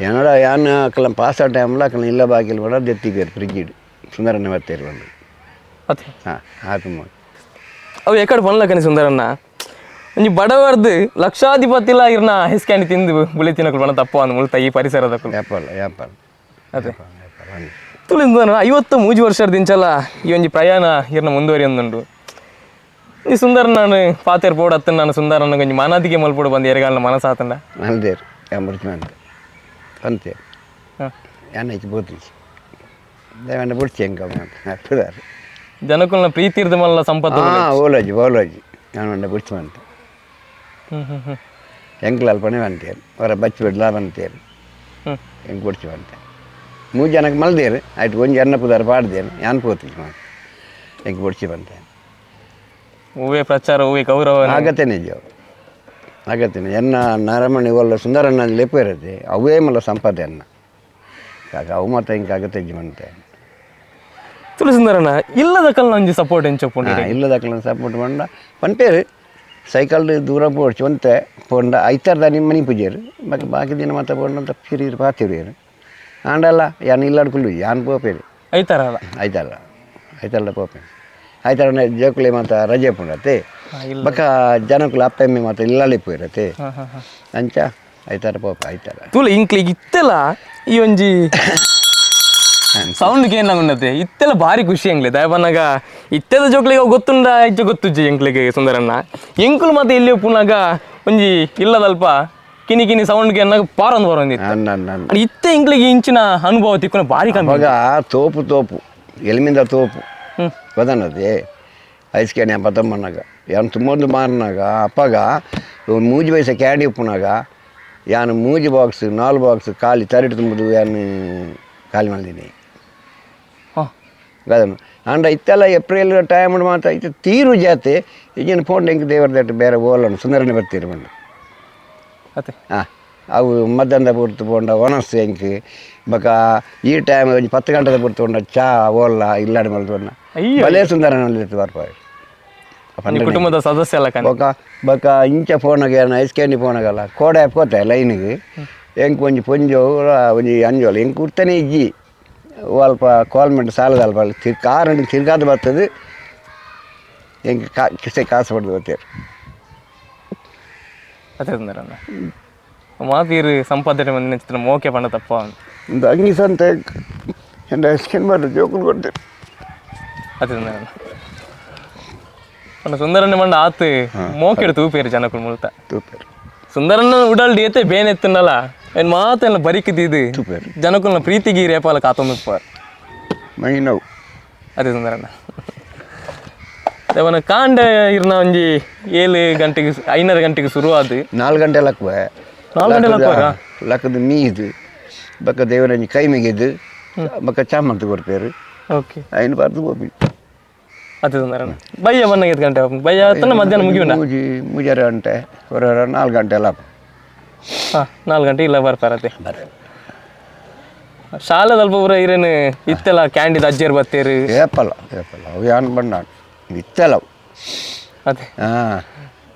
ಏನಡ ಯಾನ್ ಅಕಲ ಪಾಸ್ ಟೈಮ್ಲ ಅಕಲ ಇಲ್ಲ ಬಾಕಿಲ್ ಬೇಡ ದೆತ್ತಿಪೇರು ಫ್ರಿಜ್ಜಿಡು ಸುಂದರಣ್ಣ ಬರ್ತೇರು ಬಂದು. ಅತ್ತೆ. ಹಾಂ ಆತು ಮೋಕೆ. ಅವು ಎಕಡೆ ಪನ್ಲಕನಿ ಸುಂದರಣ್ಣ ಒಂಜಿ ಬಡವರ್ದು ಲಕ್ಷಾಧಿಪತಿಲ ಇರ್ನ ಹೆಸ್ಕ್ಯಾಂಡಿ ತಿಂದು ಬುಳಿ ತಿನ್ನಕುಲು ಬಣ ತಪ್ಪು ಅಂದ್ ಮುಲ್ತ ಈ ಪರಿಸರದಕ್ಕಲು. ವ್ಯಾಪಾರ ವ್ಯಾಪಾರ. ಅದೇ. ವ್ಯಾಪಾರ. ತುಳಿಂದ 53 ವರ್ಷದ ದಿಂಚಲ ಈ ಒಂಜಿ ಪ್ರಯಾಣ ಇರ್ನ ಮುಂದುವರಿಯೊಂದುಂಡು. ಈ ಸುಂದರ ನಾನು ಪಾತೇರ್ ಪೋಡತ್ತ ನಾನು ಸುಂದರನ ಒಂಜಿ ಮಾನಾದಿಗೆ ಮಲ್ಪೋಡು ಬಂದು ಎರೆಗಾಲನ ಮನಸಾತಂಡ. ಮಲ್ದೇರು ಯಾಂಬರ್ಚಿ ಅಂತ ಅಂತೆ. ಹಾಂ. ಯಾನ್ ಐತಿ ಬೋತಿ ದೇವಣ್ಣ ಬುಡ್ಚಿ ಹೆಂಗ ಅಪ್ಪದಾರು. ಜನಕುಲ್ನ ಪ್ರೀತಿ ಇರ್ದ ಮಲ್ಲ ಸಂಪತ್ತು. ಹಾಂ, ಓಲೋಜಿ ಓಲೋಜಿ ನಾನು ಅಂಡ ಬುಡ್ಚಿ ಅಂತ. ಹ್ಞೂ ಹ್ಞೂ ಹ್ಞೂ. ಎಂಕ್ಲ ಅಲ್ಪನೇ ಬಂತೇರು ಹೊರ ಬಚ್ಚಿ ಬಿಡ್ಲಾ ಬಂತೇರು. ಹ್ಞೂ. ಎಂಕ್ ಬುಡ್ಚಿ ಬಂತೆ 3 ಜನಕ್ಕೆ ಮಲ್ದೇರು ಆಯ್ತು ಒಂಜಿ ಅನ್ನ ಪುದಾರು ಪಾಡ್ದೇರು ಯಾನ್ ಪೋತಿ ಎಂಕ್ ಬುಡ್ಚಿ ಬಂತೆ. ಹೂವೇ ಪ್ರಚಾರ ಹೂವೇ ಗೌರವ. ಆಗತ್ತೇನೆ ಜೋ ಆಗತ್ತೇನೆ ಎನ್ನ ನರಮಣಿ ಒಲ್ಲ ಸುಂದರಣ್ಣ ಲೆಪ್ಪು ಇರುತ್ತೆ ಅವೇ ಮಲ್ಲ ಸಂಪದೆ ಅನ್ನ ಕಾಕ ಅವು ಮಾತ್ರ ಹಿಂಗೆ ಆಗತ್ತೆ ಬಂತೆ. ತುಳು ಸುಂದರಣ್ಣ ಇಲ್ಲದ ಕಲ್ಲ ಒಂಜಿ ಸಪೋರ್ಟ್ ಎಂಚೊಪ್ಪುಂಡು. ಇಲ್ಲದಕ್ಕಲ್ಲ ಸಪೋರ್ಟ್ ಬಂಡ ಪನ್ಪೇರು ಸೈಕಲ್ ದೂರ ಪೋಡ್ಚಿ ಒಂತೆ ಪೋಂಡ ಐತಾರ್ದ ನಿಮ್ಮ ಮನೆ ಪೂಜೆರು ಬಾಕಿ ಬಾಕಿ ದಿನ ಮಾತ್ರ ಪೋಂಡ ಫಿರಿ ಪಾತಿರು ಆಂಡಲ್ಲ ಯಾನ್ ಇಲ್ಲಾಡ್ಕೊಳ್ಳು ಯಾನ್ ಪೋಪೇರು. ಐತಾರಲ್ಲ. ಐತಾರ ಐತಾರಲ್ಲ ಪೋಪೆ ಐತಾರ ಜೋಕುಲೆ ಮಾತ್ರ ರಜೆ ಪುಂಡತೆ ಬಕ ಜನಕುಲು ಅಪ್ಪೆಮ್ಮೆ ಮಾತ್ರ ಇಲ್ಲಲ್ಲಿ ಪೋಯಿರತೆ ಅಂಚ ಐತಾರ ಪೋಪ ಐತಾರ. ತುಳು ಇಂಕ್ಲಿಗೆ ಇತ್ತೆಲ್ಲ ಈ ಒಂಜಿ ಸೌಂಡ್ ಕೇನ್ ಉನ್ನತೆ ಇತ್ತೆಲ್ಲ ಭಾರಿ ಖುಷಿ ಎಂಗ್ಲೆ ದಯಪನ್ನಾಗ ಇತ್ತೆದ ಜೋಕ್ಲಿಗೆ ಅವು ಗೊತ್ತುಂಡ ಹೆಚ್ಚು ಗೊತ್ತುಜ್ಜಿ ಎಂಕ್ಲಿಗೆ ಸುಂದರಣ್ಣ ಎಂಕುಲು ಮತ್ತೆ ಇಲ್ಲಿ ಪುನಾಗ ಒಂಜಿ ಇಲ್ಲದಲ್ಪ ಕಿನಿ ಕಿನಿ ಸೌಂಡ್ ಎನ್ನಾಗ ಪಾರೊಂದು ಬರೋಂದಿತ್ತು. ಅನ್ನ ಇತ್ತೆ ಇಂಕ್ಲಿಗೆ ಇಂಚಿನ ಅನುಭವ ತಿಕ್ಕುನ ಬಾರಿ ಕಮ್ಮಿ. ಅವಾಗ ತೋಪು ತೋಪು ಎಲ್ಮಿಂದ ತೋಪು ಗೊತ್ತನ್ನದೆ ಐಸ್ ಕ್ಯಾಂಡಿ ಪತ್ತಮ್ಮನಾಗ ಯಾನು ತುಂಬೊಂದು ಮಾರಿನಾಗ ಅಪ್ಪಗ ಮೂಜಿ ವಯಸ್ಸ ಕ್ಯಾಂಡಿ ಉಪ್ಪುನಾಗ ಯಾನು ಮೂಜಿ ಬಾಕ್ಸ್ ನಾಲ್ ಬಾಕ್ಸ್ ಖಾಲಿ ತರಿಟ್ಟು ತುಂಬುದು ಯಾನು ಖಾಲಿ ಮಾಡಿದ್ದೀನಿ. ಗೊತ್ತನ್ನ ಅಂಡ ಇತ್ತೆಲ್ಲ ಏಪ್ರಿಲ್ ಟೈಮ್ ಮಾತ್ರ ಇತ್ತು ತೀರು ಜಾತೆ ಈಗಿನ ಫೋನ್ ಎಂಕ್ ದೇವರ that ಬೇರೆ ಓಲನು ಸುಂದರನೇ ಬರ್ತೀರಿ ಬಂದು. ಅತ್ತೆ ಹಾಂ ಅವು ಮಧ್ಯಾಹ್ನದ ಪುರ್ತು ಪೋಂಡ ಒಣಸ್ ಎಂಕ್ ಬೊಕ ಈ ಟೈಮ್ ಒಂಜಿ 10 ಗಂಟೆದ ಪುರ್ತು ಪೋಂಡ ಚಾ ಓಲ್ಲ ಇಲ್ಲಾಡಿ ಮಲ್ತೊಂಡ ಅಯ್ಯೋ. ಬಲೇ ಸುಂದರ ಬರ್ಪ. ನಿಮ್ಮ ಕುಟುಂಬದ ಸದಸ್ಯ ಅಲ್ಲ ಕಣೆ. ಬೊಕ ಬೊಕ ಇಂಚ ಫೋನಾಗ ಏನ ಐಸ್ ಕ್ಯಾಂಡಿ ಫೋನಾಗಲ್ಲ ಕೋಡೆ ಪೋತೆ ಲೈನಿಗೆ ಎಂಕ್ ಒಂಜಿ ಪೊಂಜೋ ಒಂಜಿ ಅಂಜೋಲ ಎಂಕ್ ಉರ್ತನೆ ಇಜ್ಜಿ ಅಲ್ಪ ಕಾಲ್ಮೆಂಟ್ ಸಾಲದ ಅಲ್ಪ ಕಾರ್ ತಿರ್ಗಾದ ಬರ್ತದೆ ಎಂಕ್ ಕಾ ಕಿಸೆ ಕಾಸು ಹೊಡೆದು ಬರ್ತೀರಿ. ಅದೇ ಸುಂದರಣ್ಣ ಮಾತೀರು ಸಂಪಾದನೆ ಬಂದಿನ ಚಿತ್ರ ಮೋಕೆ ಪಂಡ ತಪ್ಪ. ಒಂದು ಅಂಗಿ ಸಂತ ಎಂದ ಐಸ್ ಕ್ಯಾಂಡಿ ಮಾಡಿ ಜೋಕುಲು ಕೊಡ್ತೇನೆ. ಅದೇ ಸುಂದರಣ್ಣ ಪಂಡ ಸುಂದರಣ್ಣ ಮಂಡ ಆತು ಮೋಕೆಡು ತೂಪೇರು ಜನಕುಲು ಮುಲ್ತ. ತೂಪೇರು ಸುಂದರಣ್ಣ ಉಡಲ್ ಏತೆ ಬೇನೆ ಎತ್ತುಂಡಲ್ಲ ಏನು ಮಾತೆಲ್ಲ ಬರಿಕಿದ್ದಿದ್ದು ತೂಪೇರು. ಜನಕುಲ್ನ ಪ್ರೀತಿಗೆ ರೇಪಾಲ ಕಾತೊಂದುಪ್ಪಾರ್. ಮೈ ನೋವು. ಅದೇ ಸುಂದರಣ್ಣ ದೇವನ ಕಾಂಡ ಇರ್ನ ಒಂಜಿ 7 ಗಂಟೆಗೆ 5:30 ಗಂಟೆಗೆ ಶುರು ಆದು 4 ಗಂಟೆ ಲಕ್ಕುವೆ. 4 ಗಂಟೆ ಲಕ್ಕುವಾರಾ? ಲಕ್ಕದ ಮೀದು ಬೊಕ್ಕ ದೇವರಂಜಿ ಕೈ ಮಿಗಿದು ಬೊಕ್ಕ ಚಾಮಂತ ಕೊಡ್ಪೇರು. ಓಕೆ ಐನು ಬಾರ್ದು ಗೋಪಿ. ಅದೇ ಸುಂದರಣ್ಣ ಬಯ್ಯ ಬನ್ನಾಗ 5 ಗಂಟೆ ಬಯ್ಯ ಆತನ ಮಧ್ಯಾಹ್ನ ಮುಗಿಯುಂಡ ಮೂಜಿ ಮೂಜಾರು ಗಂಟೆ ಹೊರ 4 ಗಂಟೆ ಎಲ್ಲ. ಹಾಂ 4 ಗಂಟೆ ಇಲ್ಲ ಬರ್ತಾರತೆ. ಶಾಲೆದಲ್ಪ ಪೂರ ಇರೇನು ಇತ್ತೆಲ್ಲ ಕ್ಯಾಂಡಿದ ಅಜ್ಜಿಯರ್ ಬತ್ತೇರು. ಏಪಲ್ಲ ಏಪಲ್ಲ ಅವು ಯಾನ್ ಬಣ್ಣ ಇತ್ತೆಲ್ಲ ಅವು. ಅದೇ ಹಾಂ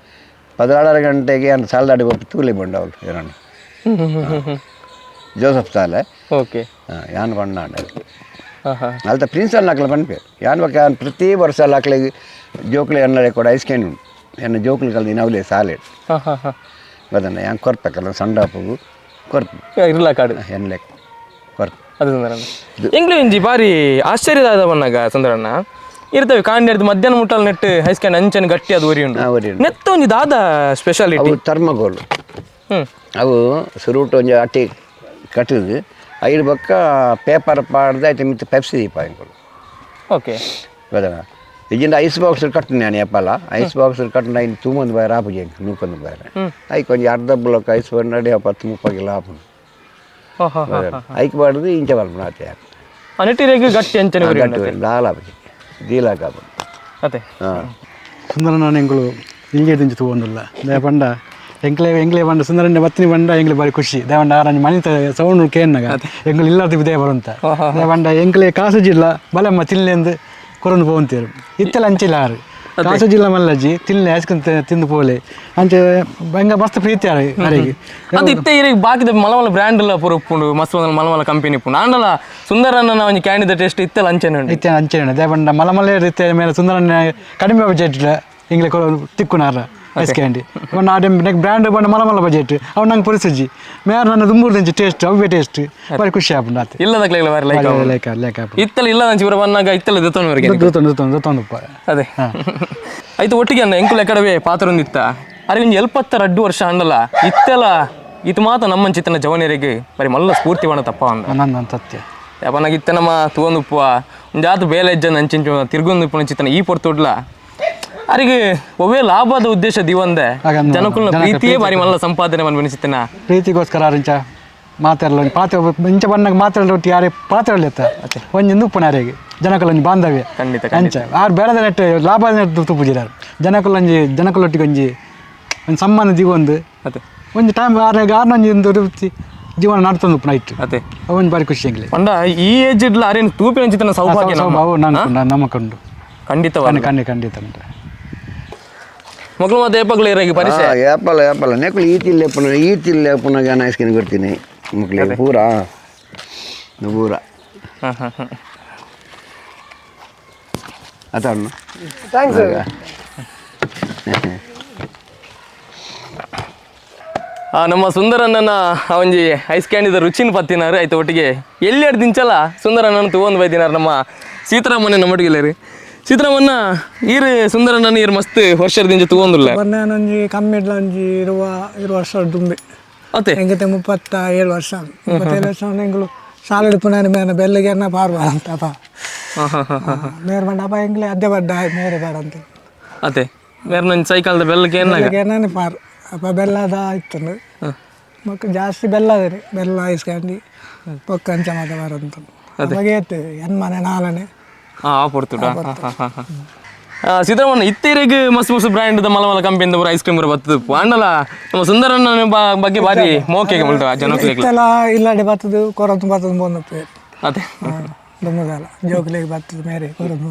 16 ಗಂಟೆಗೆ ಏನು ಸಾಲದಾಡಿ ಒಪ್ಪಿ ತೂಲಿ ಬಂಡ ಅವಳು ಏನಣ್ಣ ಜೋಸಫ್ ಸಾಲೆ. ಓಕೆ ಹಾಂ ಯಾನ್ ಬಣ್ಣ ಹಾಂ ಹಾಂ ಅಲ್ತ ಪ್ರಿನ್ಸಿಪಲ್ ಹಾಕ್ಲ ಪನ್ಪೇರು ಯಾನ್ ಬೊಕ್ಕ ಯಾನ್ ಪ್ರತಿ ವರ್ಷ ಹಾಕ್ಲಿಗೆ ಜೋಕ್ಲಿ ಎನ್ನಡೆ ಕೂಡ ಐಸ್ ಕ್ಯಾಂಡಿ ಉಂಟು ಎನ್ನ ಜೋಕ್ಲಿ ಕಲ್ದಿ ನವಲೆ ಸಾಲೆ. ಹಾಂ ಹಾಂ ಹಾಂ ಗೊತ್ತಣ್ಣ ಯಾನ್ ಕೊರ್ಪಕ್ಕಲ್ಲ ಸಣ್ಣ ಕೊರ್ಪು ಇರ್ಲ ಕಾಡು ಎನ್ಲೆ ಕೊರ್ಪು. ಅದು ಸುಂದರಣ್ಣ ಎಂಗ್ಲು ಇಂಜಿ ಬಾರಿ ಆಶ್ಚರ್ಯದಾದ ಬನ್ನಾಗ ಸುಂದರಣ್ಣ ಇರ್ತವೆ ಕಾಂಡಿ ಹಿಡ್ದು ಮಧ್ಯಾಹ್ನ ಮುಟ್ಟಲ್ ನೆಟ್ಟು ಹೈಸ್ಕ್ಯಾಂಡ್ ಅಂಚನ್ ಗಟ್ಟಿ ಅದು ಒರಿ ಉಂಟು. ಒರಿ ಉಂಟು. ನೆತ್ತ ಒಂಜಿ ದಾದ ಸ್ಪೆಷಾಲಿಟಿ? ಅವು ಥರ್ಮಕೋಲ್. ಅವು ಸುರುಟು ಒಂಜಿ ಅಟ್ಟಿ ಕಟ್ಟುದು ಐದು ಬೊಕ್ಕ ಪೇಪರ್ ಪಾಡ್ದು ಐತೆ ಮಿತ್ತು ಪೆಪ್ಸಿ ದೀಪ ಎಂಕುಲು. ಓಕೆ ಗೊತ್ತಣ್ಣ ಇಜಿಂದ ಐಸ್ ಬಾಕ್ಸ್ ಕಟ್ಟು ನಾನು ಎಪ್ಪಲ್ಲ ಐಸ್ ಬಾಕ್ಸ್ ಕಟ್ಟು ಐನು ತೂಮೊಂದು ಬಾರ ಆಪುಜಿ ಎಂಕ್ ನೂಕೊಂದು ಬಾರ ಐಕ್ ಒಂಜಿ ಅರ್ಧ ಬ್ಲಾಕ್ ಐಸ್ ನಡಿ 10 30 ಕಿಲೋ ಆಪುಂಡು. ಹಾಂ ಹಾಂ ಐಕ್ ಬಾಡ್ದು ಇಂಚ ಬರ್ಪುಂಡು ಆತೆ. ಆ ನೆಟ್ಟಿರೇಗ್ ಗಟ್ಟಿ ಅಂಚನೆ ಒರಿ ಉಂಡು. ಗಟ್ಟಿ ದಾಲ ಆಪುಜಿ ದೀಲಾಕ ಆಪುಂಡು. ಅದೇ ಹಾಂ ಸುಂದರಣ್ಣ ಎಂಕುಲು ಇಂಜೆ ದಿಂಚಿ ತೂವೊಂದುಲ್ಲ ದೇಪಂಡ ಎಂಕ್ಲೆ ಎಂಕ್ಲೆ ಪಂಡ ಸುಂದರಣ್ಣ ಬತ್ತಿನಿ ಪಂಡ ಎಂಕ್ಲೆ ಬಾರಿ ಖುಷಿ ದೇವಂಡ ಆರಂಜಿ ಮನಿತ ಸೌಂಡ್ ಕೇನ್ನಾಗ ಎಂಕುಲು ಇಲ್ಲಾರ್ದು ದೇವ ಬರುಂತ ದೇವಂಡ ಎಂಕ್ಲೆ ಕಾಸು ಜಿಲ್ಲ ಬಲಮ್ಮ ತಿನ್ಲೆಂದು ಕೊರೊಂದು ಪೋಂತೇರು ಇತ್ತೆಲ್ಲ ಅಂಚಿಲ್ಲ ಆರು ಕಾಸು ಜಿಲ್ಲ ಮಲ್ಲಜ್ಜಿ ತಿನ್ಲೆ ಐಸ್ಕೊಂತ ತಿಂದು ಪೋಲೆ ಅಂಚೆ ಎಂಗ ಮಸ್ತ್ ಪ್ರೀತಿ ಆರು ಅರೆಗೆ. ಅದು ಇತ್ತೆ ಇರೆಗ್ ಬಾಕಿದ ಮಲ ಮಲ ಬ್ರ್ಯಾಂಡ್ ಎಲ್ಲ ಪೂರ ಉಪ್ಪುಂಡು ಮಸ್ತ್ ಮಲ ಮಲ ಕಂಪನಿ ಉಪ್ಪುಂಡು ಆಂಡಲ ಸುಂದರಣ್ಣನ ಒಂಜಿ ಕ್ಯಾಂಡಿದ ಟೇಸ್ಟ್ ಇತ್ತೆಲ್ಲ ಅಂಚನೆ ಉಂಡು. ಇತ್ತೆ ಅಂಚೆ ದೇವಂಡ ಮಲ ಮಲ ಇತ್ತೆ ಮೇಲೆ ಸುಂದರಣ್ಣ ಕಡಿಮೆ ಬಜೆಟ್ ಎಂಗ್ಲೆ ಕೊರ ತಿಕ್ಕುನಾರ ಐಸ್ ಕ್ಯಾಂಡಿ ಆಡೆ ನೆಕ್ ಬ್ರ್ಯಾಂಡ್ ಬಂಡ ಮಲ ಮಲ ಬಜೆಟ್ ಅವು ನಂಗೆ ಪರಿಸುಜಿ ಮೇರ್ ನನ್ನ ದುಂಬೂರ್ದಂಚಿ ಟೇಸ್ಟ್ ಅವೇ ಟೇಸ್ಟ್ ಬಾರಿ ಖುಷಿ ಆಪುಂಡು ಆತೆ. ಇಲ್ಲದಕ್ಲೆಗ್ಲ ಬಾರಿ ಲೈಕ್ ಲೇಕ ಲೇಕ ಇತ್ತಲ ಇಲ್ಲದಂಚಿ ಇವ್ರ ಬನ್ನಾಗ ಇತ್ತಲ ದೆತ್ತೊನವರಿಗೆ ದೂತೊಂದು ದೂತೊಂದು ದೂತೊಂದುಪ್ಪ. ಅದೇ ಆಯ್ತು ಒಟ್ಟಿಗೆ ಅನ್ನ ಎಂಕುಲ ಕಡವೆ ಪಾತ್ರ ಒಂದಿತ್ತ ಅರೆ ಒಂಜಿ 72 ವರ್ಷ ಅಂಡಲ ಇತ್ತೆಲ ಇದು ಮಾತ ನಮ್ಮ ಚಿತ್ತನ ಜವನರಿಗೆ ಬರಿ ಮಲ್ಲ ಸ್ಫೂರ್ತಿ ಬಣ ತಪ್ಪ ಅಂದ ನನ್ನ ಸತ್ಯ ಯಾಪನಾಗ ಇತ್ತ ನಮ್ಮ ತೂವೊಂದುಪ್ಪುವ ಒಂಜಾತ ಬೇಲೆ ಹೆಜ್ಜೆ ಅಂಚಿಂಚು ತಿರ್ಗೊಂದುಪ್ಪುನ ಚಿತ್ತನ ಈ ಪೊರ್ತುಡ್ಲ ಅರಿಗೆ ಒವ್ವೇ ಲಾಭದ ಉದ್ದೇಶ ದಿವಂದೆ ಹಾಗಂದ್ ಜನಕುಲ್ನ ಪ್ರೀತಿಯೇ ಬಾರಿ ಮಲ್ಲ ಸಂಪಾದನೆ ಮನ್ಬಿನ ಚಿತ್ತನ ಪ್ರೀತಿಗೋಸ್ಕರ ಅರಿಂಚ ಮಾತಾಡಲ ಒಂಜಿ ಪಾತ್ರ ಇಂಚ ಬಣ್ಣಗೆ ಮಾತಾಡಲ ಒಟ್ಟು ಯಾರೇ ಪಾತ್ರ ಎತ್ತ ಒಂಜಿ ಉಪ್ಪುನ ಯಾರಿಗೆ ಜನಕುಲ ಒಂಜಿ ಬಾಂಧವ್ಯ ಖಂಡಿತ ಅಂಚ ಆರು ಬೇರೆದ ನೆಟ್ ಲಾಭದ ನೆಟ್ ತುಪ್ಪುಜಿರಾರು ಜನಕುಲೊಂಜಿ ಜನಕುಲೊಟ್ಟಿಗೆ ಒಂಜಿ ಒಂಜಿ ಸಂಬಂಧ ದಿಗೊಂದು ಅದೇ ಒಂಜಿ ಟೈಮ್ ಆರ್ನಾಗ ಆರ್ನೊಂಜಿ ಒಂದು ವೃತ್ತಿ ಜೀವನ ನಡ್ತೊಂದು ಉಪ್ಪುನ ಇಟ್ಟು ಅದೇ ಅವೊಂದು ಬಾರಿ ಖುಷಿ ಎಂಗ್ಲೆ ಪಂಡ ಈ ಏಜ್ ಇಡ್ಲ ಅರೇನು ತೂಪಿನ ಚಿತ್ತನ ಸೌಭಾಗ್ಯ ನಮ್ಮ. ಅವು ನಾನು ನಮ್ಮಕೊಂಡು ಖಂಡಿತವಾಗಿ ಖಂಡಿತ ಖಂಡಿತ ಉಂಟು. ಮಕ್ಕಳು ಮತ್ತೆ ಏಪಗ್ಲ ಇರಾಗಿ ಪರಿಚಯ ಏಪಲ್ಲ ಏಪಲ್ಲ ನೆಕ್ಲು ಈ ತಿಲ್ಲೆ ಪುನಃ ಈ ತಿಲ್ಲೆ ಪುನಃ ಜನ ಐಸ್ ಕ್ರೀಮ್ ಕೊಡ್ತೀನಿ ಮಕ್ಳಿಗೆ ಪೂರಾ ಪೂರ ಆತ ಅಣ್ಣ. Thanks. ನಮ್ಮ ಸುಂದರಣ್ಣನ ಆ ಒಂಜಿ ಐಸ್ ಕ್ಯಾಂಡಿದ ರುಚಿನ ಪತ್ತಿನಾರು ಆಯ್ತು ಒಟ್ಟಿಗೆ ಎಲ್ಲಿ ದಿಂಚಲ ಸುಂದರಣ್ಣನ ತಗೊಂಡು ಬೈದಿನಾರು ನಮ್ಮ ಸೀತಾರಾಮಣ್ಣ ನಮ್ಮೊಟ್ಟಿಗೆ ಸೀತಾರಾಮಣ್ಣ ಈರು ಸುಂದರಣ್ಣನ ಈರು ಮಸ್ತ್ ವರ್ಷದ ದಿಂಚ ತಗೊಂದುಲ್ಲ ನಾನೊಂಜಿ ಕಮ್ಮಿಡ್ಲ ಒಂಜಿ ಇರುವ 20 ವರ್ಷ ದುಂಬೆ. ಅತ್ತೆ ಎಂಕತೆ 37 ವರ್ಷ 37 ವರ್ಷ ಎಂಗಳು ಸಾಲಡ್ ಪುನಾನಿ ಮೇನ ಬೆಲ್ಲಿಗೆ ಪಾರ್ವ ಅಂತ ಅಪ್ಪ. ಮೇರ್ ಬಂಡ ಅಪ್ಪ ಎಂಗ್ಲೆ ಅದ್ದೆ ಬಡ್ಡ ಮೇರೆ ಬೇಡ ಅಂತ. ಅತ್ತೆ ಮೇರೆ ನನ್ನ ಸೈಕಲ್ದ ಬೆಲ್ಲಕ್ಕೆ ಏನಾಗ ಬೆಲ್ಲಗೆ ಏನಾನೆ ಪಾರ್ ಅಪ್ಪ ಬೆಲ್ಲದ ಇತ್ತು ಮಕ್ಕ ಜಾಸ್ತಿ ಬೆಲ್ಲ ಅದೇ ಬೆಲ್ಲ ಐಸ್ ಕ್ಯಾಂಡಿ ಪೊಕ್ಕ ಅಂಚ ಮಾತ ಬರಂತ ಅವಾಗ ಏತ್ತೇವೆ ಎನ್ಮನೆ ನಾಲನೆ. ಆ ಪೊರ್ತುಡ ಸಿದ್ದರಾಮಣ್ಣ ಇತ್ತೀರೆಗ್ ಮಸ್ತ್ ಮಸ್ತ್ ಬ್ರ್ಯಾಂಡ್ ಮಲ ಮಲ ಕಂಪನಿದ ಪೂರ ಐಸ್ ಕ್ರೀಮ್ ಬರ್ತದೆ ಆಂಡಲ ನಮ್ಮ ಸುಂದರಣ್ಣನ ಬಗ್ಗೆ ಬಾರಿ ಮೋಕೆಗೆ ಮುಲ್ತ ಜನಕ್ಲೆಗ್ ಇತ್ತೆಲ್ಲ ಇಲ್ಲಾಡಿ ಬರ್ತದೆ ಕೊರಂತು ಬರ್ತದೆ ಬಂದಪ್ಪೆ. ಅದೇ ದುಮ್ಮದಾಲ ಜೋಕ್ಲಿಗೆ ಬರ್ತದೆ ಮೇರೆ ಕೊರಂತು.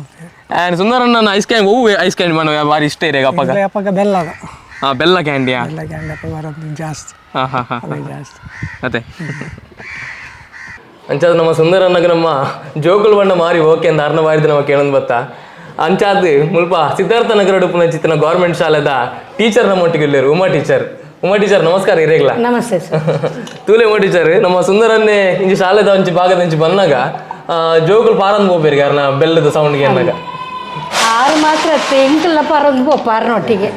ಆ್ಯಂಡ್ ಸುಂದರಣ್ಣನ ಐಸ್ ಕ್ಯಾಂಡಿ ಹೂವು ಐಸ್ ಕ್ಯಾಂಡಿ ಮಾಡುವ ಬಾರಿ ಇಷ್ಟ ಇರೇಗ ಅಪ್ಪಗ. ಅಪ್ಪಗ ಬೆಲ್ಲದ. ಹಾ ಬೆಲ್ಲ ಕ್ಯಾಂಡಿಯಾ? ಬೆಲ್ಲ ಕ್ಯಾಂಡಿ ಅಪ್ಪ ಬರೋದು ಜಾಸ್ತಿ. ಹಾ ಹಾ ಹಾ ಅದೇ ಜಾಸ್ತಿ. ಅದೇ ಅಂಚಾದ ನಮ್ಮ ಸುಂದರಣ್ಣಗೆ ನಮ್ಮ ಜೋಕುಲ್ ಬಣ್ಣ ಮಾರಿ ಓಕೆ ಅಂತ ಅರ್ಣ ಬಾರಿದ ನಮ್ಮ ಕೇಳೊಂದು ಬತ್ತ ಅಂಚಾದ್ ಮುಲ್ಪ ಸಿದ್ಧಾರ್ಥ ನಗರ ಉಡುಪಿನ ಚಿತ್ರನ ಗೌರ್ಮೆಂಟ್ ಶಾಲೆದ ಟೀಚರ್ ನಮ್ಮೊಟ್ಟಿಗೆ ಇಲ್ಲೇರು ಉಮಾ ಟೀಚರ್. ಉಮಾ ಟೀಚರ್ ನಮಸ್ಕಾರ ಇರೇಗ್ಲ. ನಮಸ್ತೆ ಸರ್. ತೂಲೆ ಉಮಾ ಟೀಚರ್ ನಮ್ಮ ಸುಂದರನ್ನೇ ಇಂಚಿ ಶಾಲೆದ ಒಂಚಿ ಭಾಗದ ಒಂಚಿ ಬಂದಾಗ ಜೋಕುಲ್ ಪಾರಂದ್ ಹೋಗ್ಬೇರಿ ಅರ್ನ ಬೆಲ್ಲದ ಸೌಂಡ್ಗೆ ಅನ್ನಾಗ. ಆರು ಮಾತ್ರ ಎಂಕಲ್ನ ಪಾರೊಂದು ಪೋಪ ಆರ್ನೊಟ್ಟಿಗೆ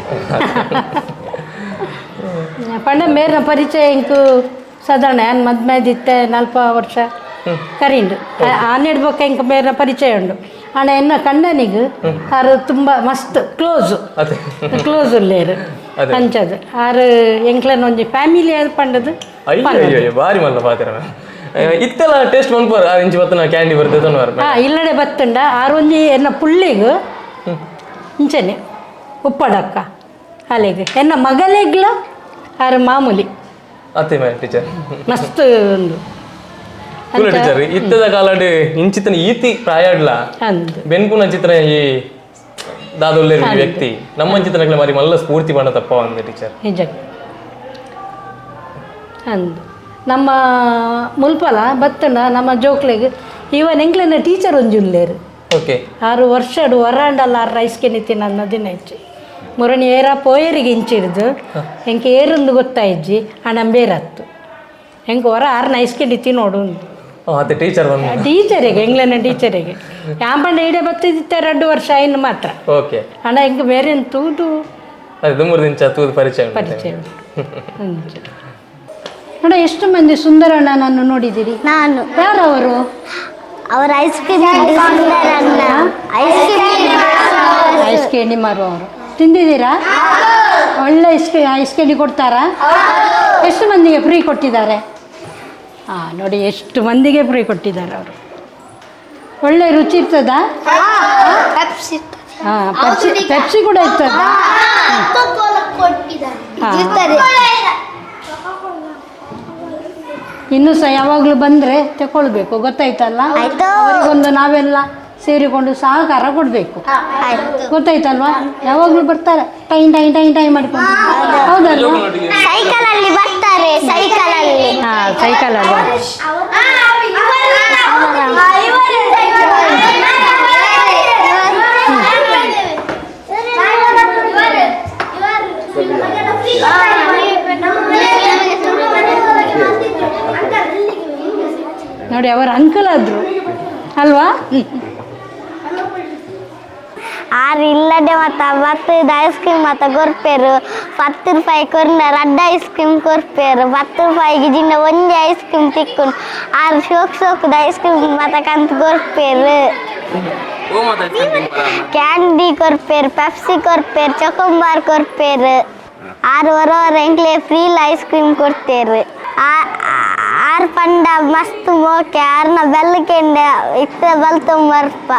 ಪಂಡ ಮೇರ್ನ ಪರಿಚಯ ಇಂಕು ಸಾಧಾರಣ ಏನ್ ಮದ್ಮೆದಿತ್ತೆ 40 ವರ್ಷ ಕರಿಂಡು ಆನೆಡ್ಬೊಕ್ಕ ಇಂಕ ಮೇರ್ನ ಪರಿಚಯ ಉಂಡು ಅಣ್ಣ ಎನ್ನ ಕಣ್ಣನಿಗೆ ಆರು ತುಂಬ ಮಸ್ತ್ ಕ್ಲೋಸು. ಅದೇ ಕ್ಲೋಸ್ ಉಲ್ಲೇರು ಅಂಚದು ಆರು ಎಂಕ್ಲನ ಒಂಜಿ ಫ್ಯಾಮಿಲಿ ಪಂಡದು. ಅಯ್ಯೋ ಅಯ್ಯೋ ಅಯ್ಯೋ, ಬಾರಿ ಮಲ್ಲ ಪಾತ್ರ ಇತ್ತೆಲ್ಲ ಟೇಸ್ಟ್ ಮನ್ಪರ್ ಆ ಇಂಚಿ ಬತ್ತನ ಕ್ಯಾಂಡಿ ಬರ್ತದೆ ತನ್ವಾರ. ಹಾ ಇಲ್ಲಡೆ ಬತ್ತುಂಡ ಆರು ಒಂಜಿ ಎನ್ನ ಪುಳ್ಳಿಗ್ ಇಂಚನೆ ಉಪ್ಪಡಕ್ಕ ಅಲೆಗ್ ಎನ್ನ ಮಗಲೆಗ್ಲ ಆರು ಮಾಮೂಲಿ. ಅತ್ತೆ ಮ್ಯಾಮ್ ಟೀಚರ್ ಮಸ್ತ್ ಒಂದು ಕುಲ ಟೀಚರ್ ಇತ್ತದ ಕಾಲಡ್ ಇಂಚಿತನ ಈತಿ ಪ್ರಾಯಡ್ಲ ಅಂದು ಬೆನ್ಪುನ ಚಿತ್ರ ಈ ದಾದೊಲ್ಲೇರು ಈ ವ್ಯಕ್ತಿ ನಮ್ಮ ಚಿತ್ರಗಳ ಮಾರಿ ಮಲ್ಲ ಸ್ಫೂರ್ತಿ ಬಣ್ಣ ತಪ್ಪ ಒಂದು ಟೀಚರ್. ನಿಜ ಅಂದು ನಮ್ಮ ಮುಲ್ಪಲ ಬತ್ತುಂಡ ನಮ್ಮ ಜೋಕ್ಲೆಗ್ ಇವನ್ ಎಂಕ್ಲೆನ ಟೀಚರ್ ಒಂಜಿ ಉಲ್ಲೇರು. ಓಕೆ 6 ವರ್ಷಡು ವರಾಂಡಲ್ಲ ಆರು ರೈಸ್ ಕೆನಿತಿ ನನ್ನ ದಿನ ಹೆಚ್ಚು ಮುರಣಿ ಏರ ಪೋಯರಿಗೆ ಇಂಚಿಡ್ದು ಎಂಕೆ ಏರೊಂದು ಗೊತ್ತಾಯಿಜ್ಜಿ ಹಣ ಬೇರತ್ತು ಎಂಕ್ ಹೊರ ಆರು ನೈಸ್ಕೆಂಡಿ ತಿನ್ನೋಡು. ಅತ್ತೆ ಟೀಚರ್ ಬಂದು ಟೀಚರಿಗೆ ಎಂಗ್ಲನ ಟೀಚರಿಗೆ ಯಾಂಪಂಡ ಈಡೆ ಬತ್ತಿದ್ದ 2 ವರ್ಷ ಆಯ್ನು ಮಾತ್ರ. ಓಕೆ ಹಣ ಎಂಕ್ ಬೇರೆ ತೂದು ಅದೇ ದುಮ್ಮುರು ದಿಂಚ ತೂದು ಪರಿಚಯ ಉಂಟು. ಪರಿಚಯ ಉಂಟು. ಅಂಚ. ನೋಡ ಎಷ್ಟು ಮಂದಿ ಸುಂದರಣ್ಣನನ್ನು ನೋಡಿದ್ದೀರಿ? ನಾನು. ಯಾರವರು? ಅವರ ice cream Sundaranna ice cream ice candy ಮಾರುವವರು. ತಿಂದಿದ್ದೀರಾ? ಒಳ್ಳೆ ಐಸ್ ಕ್ಯಾಂಡಿ ಕೊಡ್ತಾರಾ? ಎಷ್ಟು ಮಂದಿಗೆ ಫ್ರೀ ಕೊಟ್ಟಿದ್ದಾರೆ? ಹಾಂ ನೋಡಿ ಎಷ್ಟು ಮಂದಿಗೆ ಫ್ರೀ ಕೊಟ್ಟಿದ್ದಾರೆ ಅವರು. ಒಳ್ಳೆ ರುಚಿ ಇರ್ತದಾ? ಹಾಂ ಪೆಪ್ಸಿ ಪೆಪ್ಸಿ ಕೂಡ ಇರ್ತದಾ? ಇನ್ನೂ ಸಹ ಯಾವಾಗಲೂ ಬಂದರೆ ತಗೊಳ್ಬೇಕು, ಗೊತ್ತಾಯ್ತಲ್ಲ? ಅವರಿಗೊಂದು ನಾವೆಲ್ಲ ಸೇರಿಕೊಂಡು ಸಹಕಾರ ಕೊಡಬೇಕು, ಗೊತ್ತಾಯ್ತಲ್ವಾ? ಯಾವಾಗಲೂ ಬರ್ತಾರೆ time time time time ಮಾಡಿಕೊಂಡು, ಹೌದಲ್ವಾ? ಸೈಕಲ್ ಅಲ್ಲಿ ಬರ್ತಾರೆ, ಸೈಕಲ್ ಅಲ್ಲಿ. ಹಾಂ ಸೈಕಲ್ ಅಲ್ವಾ? ನೋಡಿ ಅವರ ಅಂಕಲ್ ಆದ್ರು ಅಲ್ವಾ? ಆರು ಇಲ್ಲದೆ ಮತ್ತ ಬತ್ತದ ಐಸ್ ಕ್ರೀಮ್ ಮತ್ತ ಕೊರ್ಪೇರು 10 ರೂಪಾಯಿ ಕೊರ್ನ ರಡ್ಡ ಐಸ್ ಕ್ರೀಮ್ ಕೊರ್ಪೇರು 10 ರೂಪಾಯಿಗೆ ಜಿನ್ನ ಒಂಜಿ ಐಸ್ ಕ್ರೀಮ್ ತಿಕ್ಕೊಂಡು ಆರು ಶೋಕ್ ಶೋಕದ ಐಸ್ ಕ್ರೀಮ್ ಮತ್ತ ಕಂತ ಕೊರ್ಪೇರು. Candy ಕೊರ್ಪೇರು, Pepsi ಕೊರ್ಪೇರು, ಚೊಕೊಂಬಾರ್ ಕೊರ್ಪೇರು. ಆರು ವರ ಎಂಕ್ಲೆ ಫ್ರೀಲ್ ಐಸ್ ಕ್ರೀಮ್ ಕೊಡ್ತೇರು. ಆರು ಪಂಡ ಮಸ್ತ್ ಮೋಕೆ ಆರ್ನ ಬೆಲ್ಲಕೆಂಡ ಇತ್ತ ಬಲ್ತೊಂಬರ್ಪ.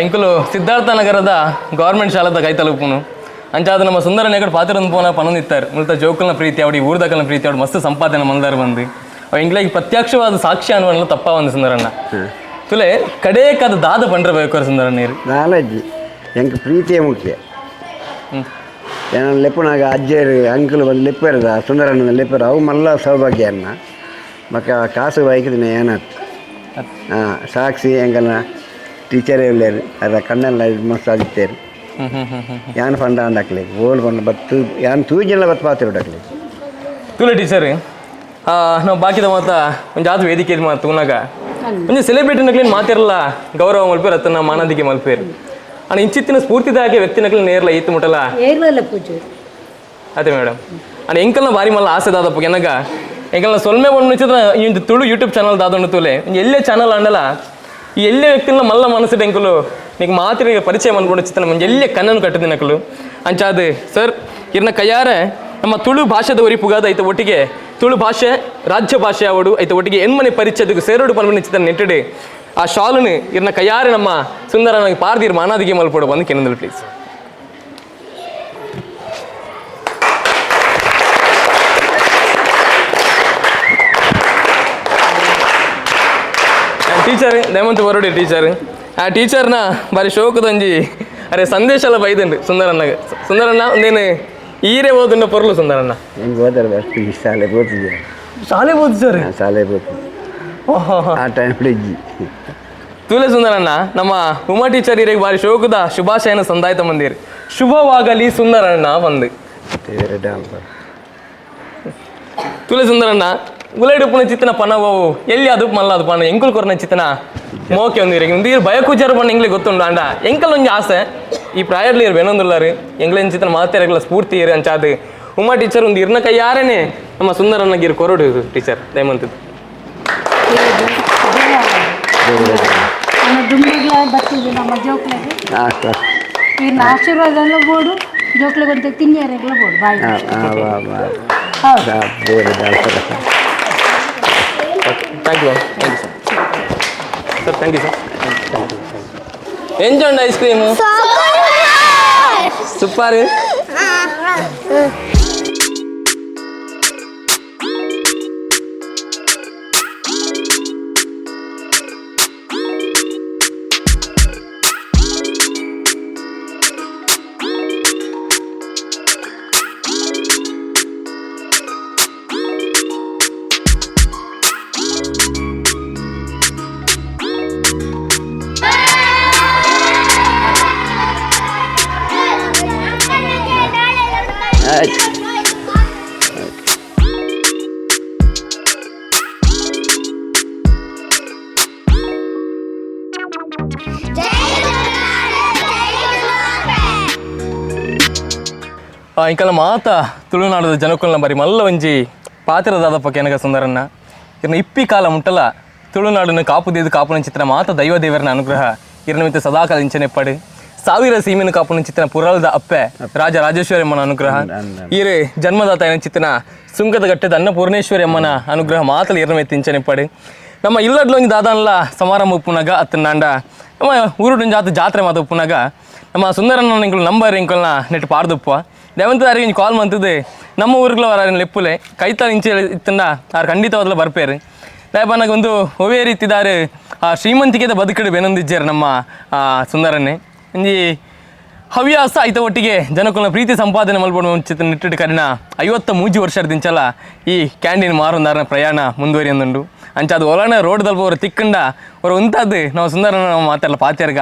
ಇಂಕುಲು ಸಿದ್ಧಾರ್ಥ ನಗರದ ಗೌರ್ಮೆಂಟ್ ಶಾಲೆದ ಕೈ ತಲುಪುನು ಅಂಚಾದ ನಮ್ಮ ಸುಂದರ ನೆಗಡ್ ಪಾತ್ರ ಪೋನ ಪನೊಂದಿತ್ತಾರೆ ಮುಲ್ತ ಜೋಕುಲ್ನ ಪ್ರೀತಿ ಅವಡಿ ಊರ್ದಕಲ್ನ ಪ್ರೀತಿ ಅವಡು ಮಸ್ತ್ ಸಂಪಾದನೆ ಮಂದಾರ ಬಂದು ಅವ ಇಂಗ್ಲಾಗಿ ಪ್ರತ್ಯಕ್ಷವಾದ ಸಾಕ್ಷ್ಯ ಅನ್ನುವಲ್ಲ ತಪ್ಪ ಒಂದು ಸುಂದರಣ್ಣ ತುಲೆ ಕಡೇಕಾದ ದಾದ ಪಂಡ್ರ ಬೇಕು ಸುಂದರಣ್ಣ ನೀರು ನಾಲಜ್ಜಿ ಎಂಕ್ ಪ್ರೀತಿಯೇ ಮುಖ್ಯ. ಏನ ಲೆಪ್ಪುನಾಗ ಅಜ್ಜರು ಅಂಕಲ್ ಬಂದು ಲೆಪ್ಪೇರದ ಸುಂದರಣ್ಣನ ಲೆಪ್ಪೇರು ಅವು ಮಲ್ಲ ಸೌಭಾಗ್ಯ ಅನ್ನ ಮಕ್ಕ ಕಾಸು ಬೈಕಿದಿನ ಏನಾಯ್ತು. ಹಾಂ ಸಾಕ್ಷಿ ಎಂಕಲ್ನ ಟೀಚರೇ ಉಳ್ಳೇರು ಅದ ಕಣ್ಣೆಲ್ಲ ಮಸ್ತ್ ಆದಿತ್ತೇರು. ಯಾನ್ ಫಂಡ ಅಂಡಕ್ಲೆ ಓಲ್ ಪಂಡ ಬತ್ತು ಯಾನ್ ತೂಜೆಲ್ಲ ಬತ್ತು ಪಾತ್ರೆ ಬಿಡಕ್ಲೆ. ತುಲೆ ಟೀಚರ್ ನಾವು ಬಾಕಿದ ಮಾತ ಒಂದು ಜಾತ ವೇದಿಕೆ ಮಾತು ತೂನಾಗ ಒಂಜಿ ಸೆಲೆಬ್ರಿಟಿ ನಕ್ಲಿನ ಮಾತಿರಲ್ಲ ಗೌರವ ಮಲ್ಪೇರು ಅತ್ತನ ಮಾನದಿಗೆ ಮಲ್ಪೇರು ಅಣ್ಣ ಇಂಚಿತ್ತಿನ ಸ್ಫೂರ್ತಿದಾಯಕ ವ್ಯಕ್ತಿ ನಕ್ಲಿ ನೇರ್ಲ ಈತ್ ಮುಟ್ಟಲ್ಲ ಏರ್ಲಲ್ಲ ಪೂಜೆ. ಅದೇ ಮೇಡಮ್ ಅಂಡ್ ಎಂಕಲ್ನ ಬಾರಿ ಮಲ್ಲ ಆಸೆ ದಾದಪ್ಪ ಎನಗ ಎಂಕಲ್ನ ಸೊಲ್ಮೆ ಒಂದು ಈ ಒಂದು ತುಳು ಯೂಟ್ಯೂಬ್ ಚಾನಲ್ ದಾದೊಂಡು ತೂಲೆ ಎಲ್ಲೇ ಚಾನಲ್ ಅಂಡಲ ಈ ಎಲ್ಲೇ ವ್ಯಕ್ತಿನ ಮಲ್ಲ ಮನಸ್ಸು ಎಂಕುಲು ನೀకు ಮಾತ್ರ ಪರಿಚಯ ಮನ್ಕೊಂಡು ಚಿತ್ರ ಮಂಜೆ ಎಲ್ಲೇ ಕನ್ನನ್ನು ಕಟ್ಟದ ನಕಲು ಅಂಚಾದ ಸರ್ ಇರ್ನ ಕೈಯಾರೆ ನಮ್ಮ ತುಳು ಭಾಷೆದ ಒರಿಪುಗಾದ ಐತ ಒಟ್ಟಿಗೆ ತುಳು ಭಾಷೆ ರಾಜ್ಯ ಭಾಷೆ ಅವಡು ಐತ ಒಟ್ಟಿಗೆ ಎನ್ಮನೆ ಪರಿಚಯದಕ್ಕೆ ಸೇರೋಡು ಪನ್ಪುನ ಚಿತ್ರ ನೆಟ್ಟಡೆ ಆ ಶಾಲುನು ಇರ್ನ ಕೈಯಾರೆ ನಮ್ಮ ಸುಂದರನ ಪಾರ್ದೀರ್ ಮಾನಾದಿಗೆ ಮಲ್ಪಡು ಬಂದು ಕೆನಂದಲು ಪ್ಲೀಸ್. ಟೀಚರ್ ದಯಮಂತ ಬರೋಡಿ ಟೀಚರ್ ಆ ಟೀಚರ್ನ ಬಾರಿ ಶೋಕದೊಂಜಿ ಅರೆ ಸಂದೇಶ ಎಲ್ಲ ಬೈದಂಡು ಸುಂದರಣ್ಣಗೆ. ಸುಂದರಣ್ಣ ಒಂದೇನು ಈರೇ ಓದುಂಡ ಪೊರ್ಲು ಸುಂದರಣ್ಣ. ಹೆಂಗೆ ಹೋದಾರೆ ಅಷ್ಟು ಈ ಶಾಲೆ ಹೋಗ್ತಿದ್ದೆ. ಶಾಲೆ ಓದು ಸರ್? ಶಾಲೆ ಹೋಗ್ತಿದ್ದೆ ಆ ಟೈಮ್ ಇಜ್ಜಿ. ತೂಲೆ ಸುಂದರಣ್ಣ ನಮ್ಮ ಉಮಾ ಟೀಚರ್ ಈರೆಗೆ ಬಾರಿ ಶೋಕದ ಶುಭಾಶಯನ ಸಂದಾಯ್ತ ಮಂದಿರ್. ಶುಭವಾಗಲಿ ಸುಂದರಣ್ಣ ಬಂದು. ತೂಲೆ ಸುಂದರಣ್ಣ ಉಲೈಡುಪ್ಪುನ ಚಿತ್ತನ ಪನವು ಎಲ್ಲಿ ಅದು ಮಲ್ಲ ಅದು ಪನ ಎಂಕುಲ್ ಕೊರ್ನ ಚಿತ್ತನ ಮೋಕೆ ಒಂದು ಇರಗೆ ಒಂದು ಬಯಕುಜಾರು ಬಣ್ಣ ಎಂಗ್ಲಿಗೆ ಗೊತ್ತುಂಡು ಅಂಡ ಎಂಕಲ್ ಒಂಜಿ ಆಸೆ ಈ ಪ್ರಾಯರ್ಲಿ ಇರು ಬೆನೊಂದುಲ್ಲಾರು ಎಂಗ್ಲೇನ್ ಚಿತ್ತನ ಮಾತೆರಗ್ಲ ಸ್ಫೂರ್ತಿ ಇರು ಅಂಚಾದು ಉಮಾ ಟೀಚರ್ ಒಂದು ಇರ್ನ ಕೈಯಾರೇನೆ ನಮ್ಮ ಸುಂದರಣ್ಣಗಿರು ಕೊರಡು ಟೀಚರ್ ದಯಮಂತದ್ದು. ನಮ್ಮ ಜೋಕ್ಲೆಗೆ ಇವ್ರನ್ನ ಆಶೀರ್ವಾದ ಎಲ್ಲ ಬೋಡು ಜೋಕ್ಲೆಗೆ ಅಂತ ತಿನ್ನಿಯರೆಲ್ಲ ಬೋಡು ಬಾಯ್. ಹೌದು. Thank you thank you sir. Sir thank you sir. ಎಂಜೋಂಡ್ ice cream super. ಇಂಕಲ ಮಾತ ತುಳುನಾಡದ ಜನಕುಲ್ನ ಬರಿ ಮಲ್ಲ ಒಂಜಿ ಪಾತ್ರದಾದಪ್ಪ ಕೆನಗ ಸುಂದರನ್ನ ಇರ್ನ ಇಪ್ಪಿ ಕಾಲ ಮುಟ್ಟಲ ತುಳುನಾಡನ್ನು ಕಾಪುದೇದು ಕಾಪುನ ಚಿತ್ರ ಮಾತ ದೈವ ದೇವರನ ಅನುಗ್ರಹ ಇರ್ನ ಮಿತ್ತ ಸದಾಕಾಲ ಇಂಚನೆ ಪಡು ಸಾವಿರ ಸೀಮೆನ ಕಾಪುನ ಚಿತ್ರ ಪುರಲ್ದ ಅಪ್ಪೆ ರಾಜ ರಾಜೇಶ್ವರಿ ಅಮ್ಮನ ಅನುಗ್ರಹ ಈರೆ ಜನ್ಮದಾತ ಏನ ಚಿತ್ರನ ಸುಂಕದ ಗಟ್ಟದ ಅನ್ನಪೂರ್ಣೇಶ್ವರಿ ಅಮ್ಮನ ಅನುಗ್ರಹ ಮಾತಲ ಇರ್ನ ಮೆತ್ತ ಇಂಚನೆ ಪಡು ನಮ್ಮ ಇಲ್ಲಡ್ಲೊಂಜಿ ದಾದಾನ್ಲ ಸಮಾರಂಭ ಉಪ್ಪುನಾಗ ಅತ್ತನಾಂಡ ನಮ್ಮ ಊರುಡೊಂಜಿ ಆತ ಜಾತ್ರೆ ಮಾತ ಉಪ್ಪುನಾಗ ನಮ್ಮ ಸುಂದರಣ್ಣ ಎಂಕುಲು ನಂಬರ್ ಎಂಕುಲ್ನ ನೆಟ್ ಪಾಡ್ದುಪ್ಪ ದೇವಂತ ಇಂಚ್ ಕಾಲ್ ಮಂತದೆ ನಮ್ಮ ಊರುಗಳ ವರ ಲೆಪ್ಪುಲೆ ಕೈತಾಲ್ ಇಂಚೆ ಇತ್ತಂಡ ಆರು ಖಂಡಿತವಾದಲ ಬರ್ಪೇರು ದಯಪನಗ ಒಂದು ಒವೇ ರೀತಿದಾರು ಆ ಶ್ರೀಮಂತಿಕೆದ ಬದುಕಡು ಬೆನೊಂದಿಜ್ಜಾರು ನಮ್ಮ ಸುಂದರನ್ನೇ ಒಂಜಿ ಹವ್ಯಾಸ ಐತ ಒಟ್ಟಿಗೆ ಜನಕುಲ್ನ ಪ್ರೀತಿ ಸಂಪಾದನೆ ಮಲ್ಪಡು ಚಿತ್ರ ನಿಟ್ಟಿಟ್ಟು ಕರಿನ 53 ವರ್ಷದಿಂಚಲ ಈ ಕ್ಯಾಂಟೀನ್ ಮಾರುಂದಾರನ ಪ್ರಯಾಣ ಮುಂದುವರಿಯೊಂದುಂಡು ಅಂಚಾದ ಒಲಣ ರೋಡ್ ದಲ್ಪ ಅವರು ತಿಕ್ಕಂಡ ಅವರು ಉಂತಾದ್ದು ನಾವು ಸುಂದರನ ನಾವು ಮಾತಾಡಲ್ಲ ಪಾತ್ಯರ್ಗ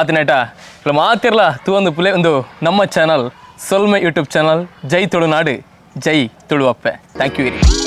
ಆತನೇಟ ಇಲ್ಲ ಮಾತಿರ್ಲ ತೂ ಒಂದು ಪುಲೆ ಒಂದು ನಮ್ಮ ಚಾನಲ್ ಸೊಲ್ಮೆ ಯೂಟ್ಯೂಬ್ ಚಾನಲ್. ಜೈ ತುಳುನಾಡು, ಜೈ ತುಳುವಪ್ಪೆ. Thank you very.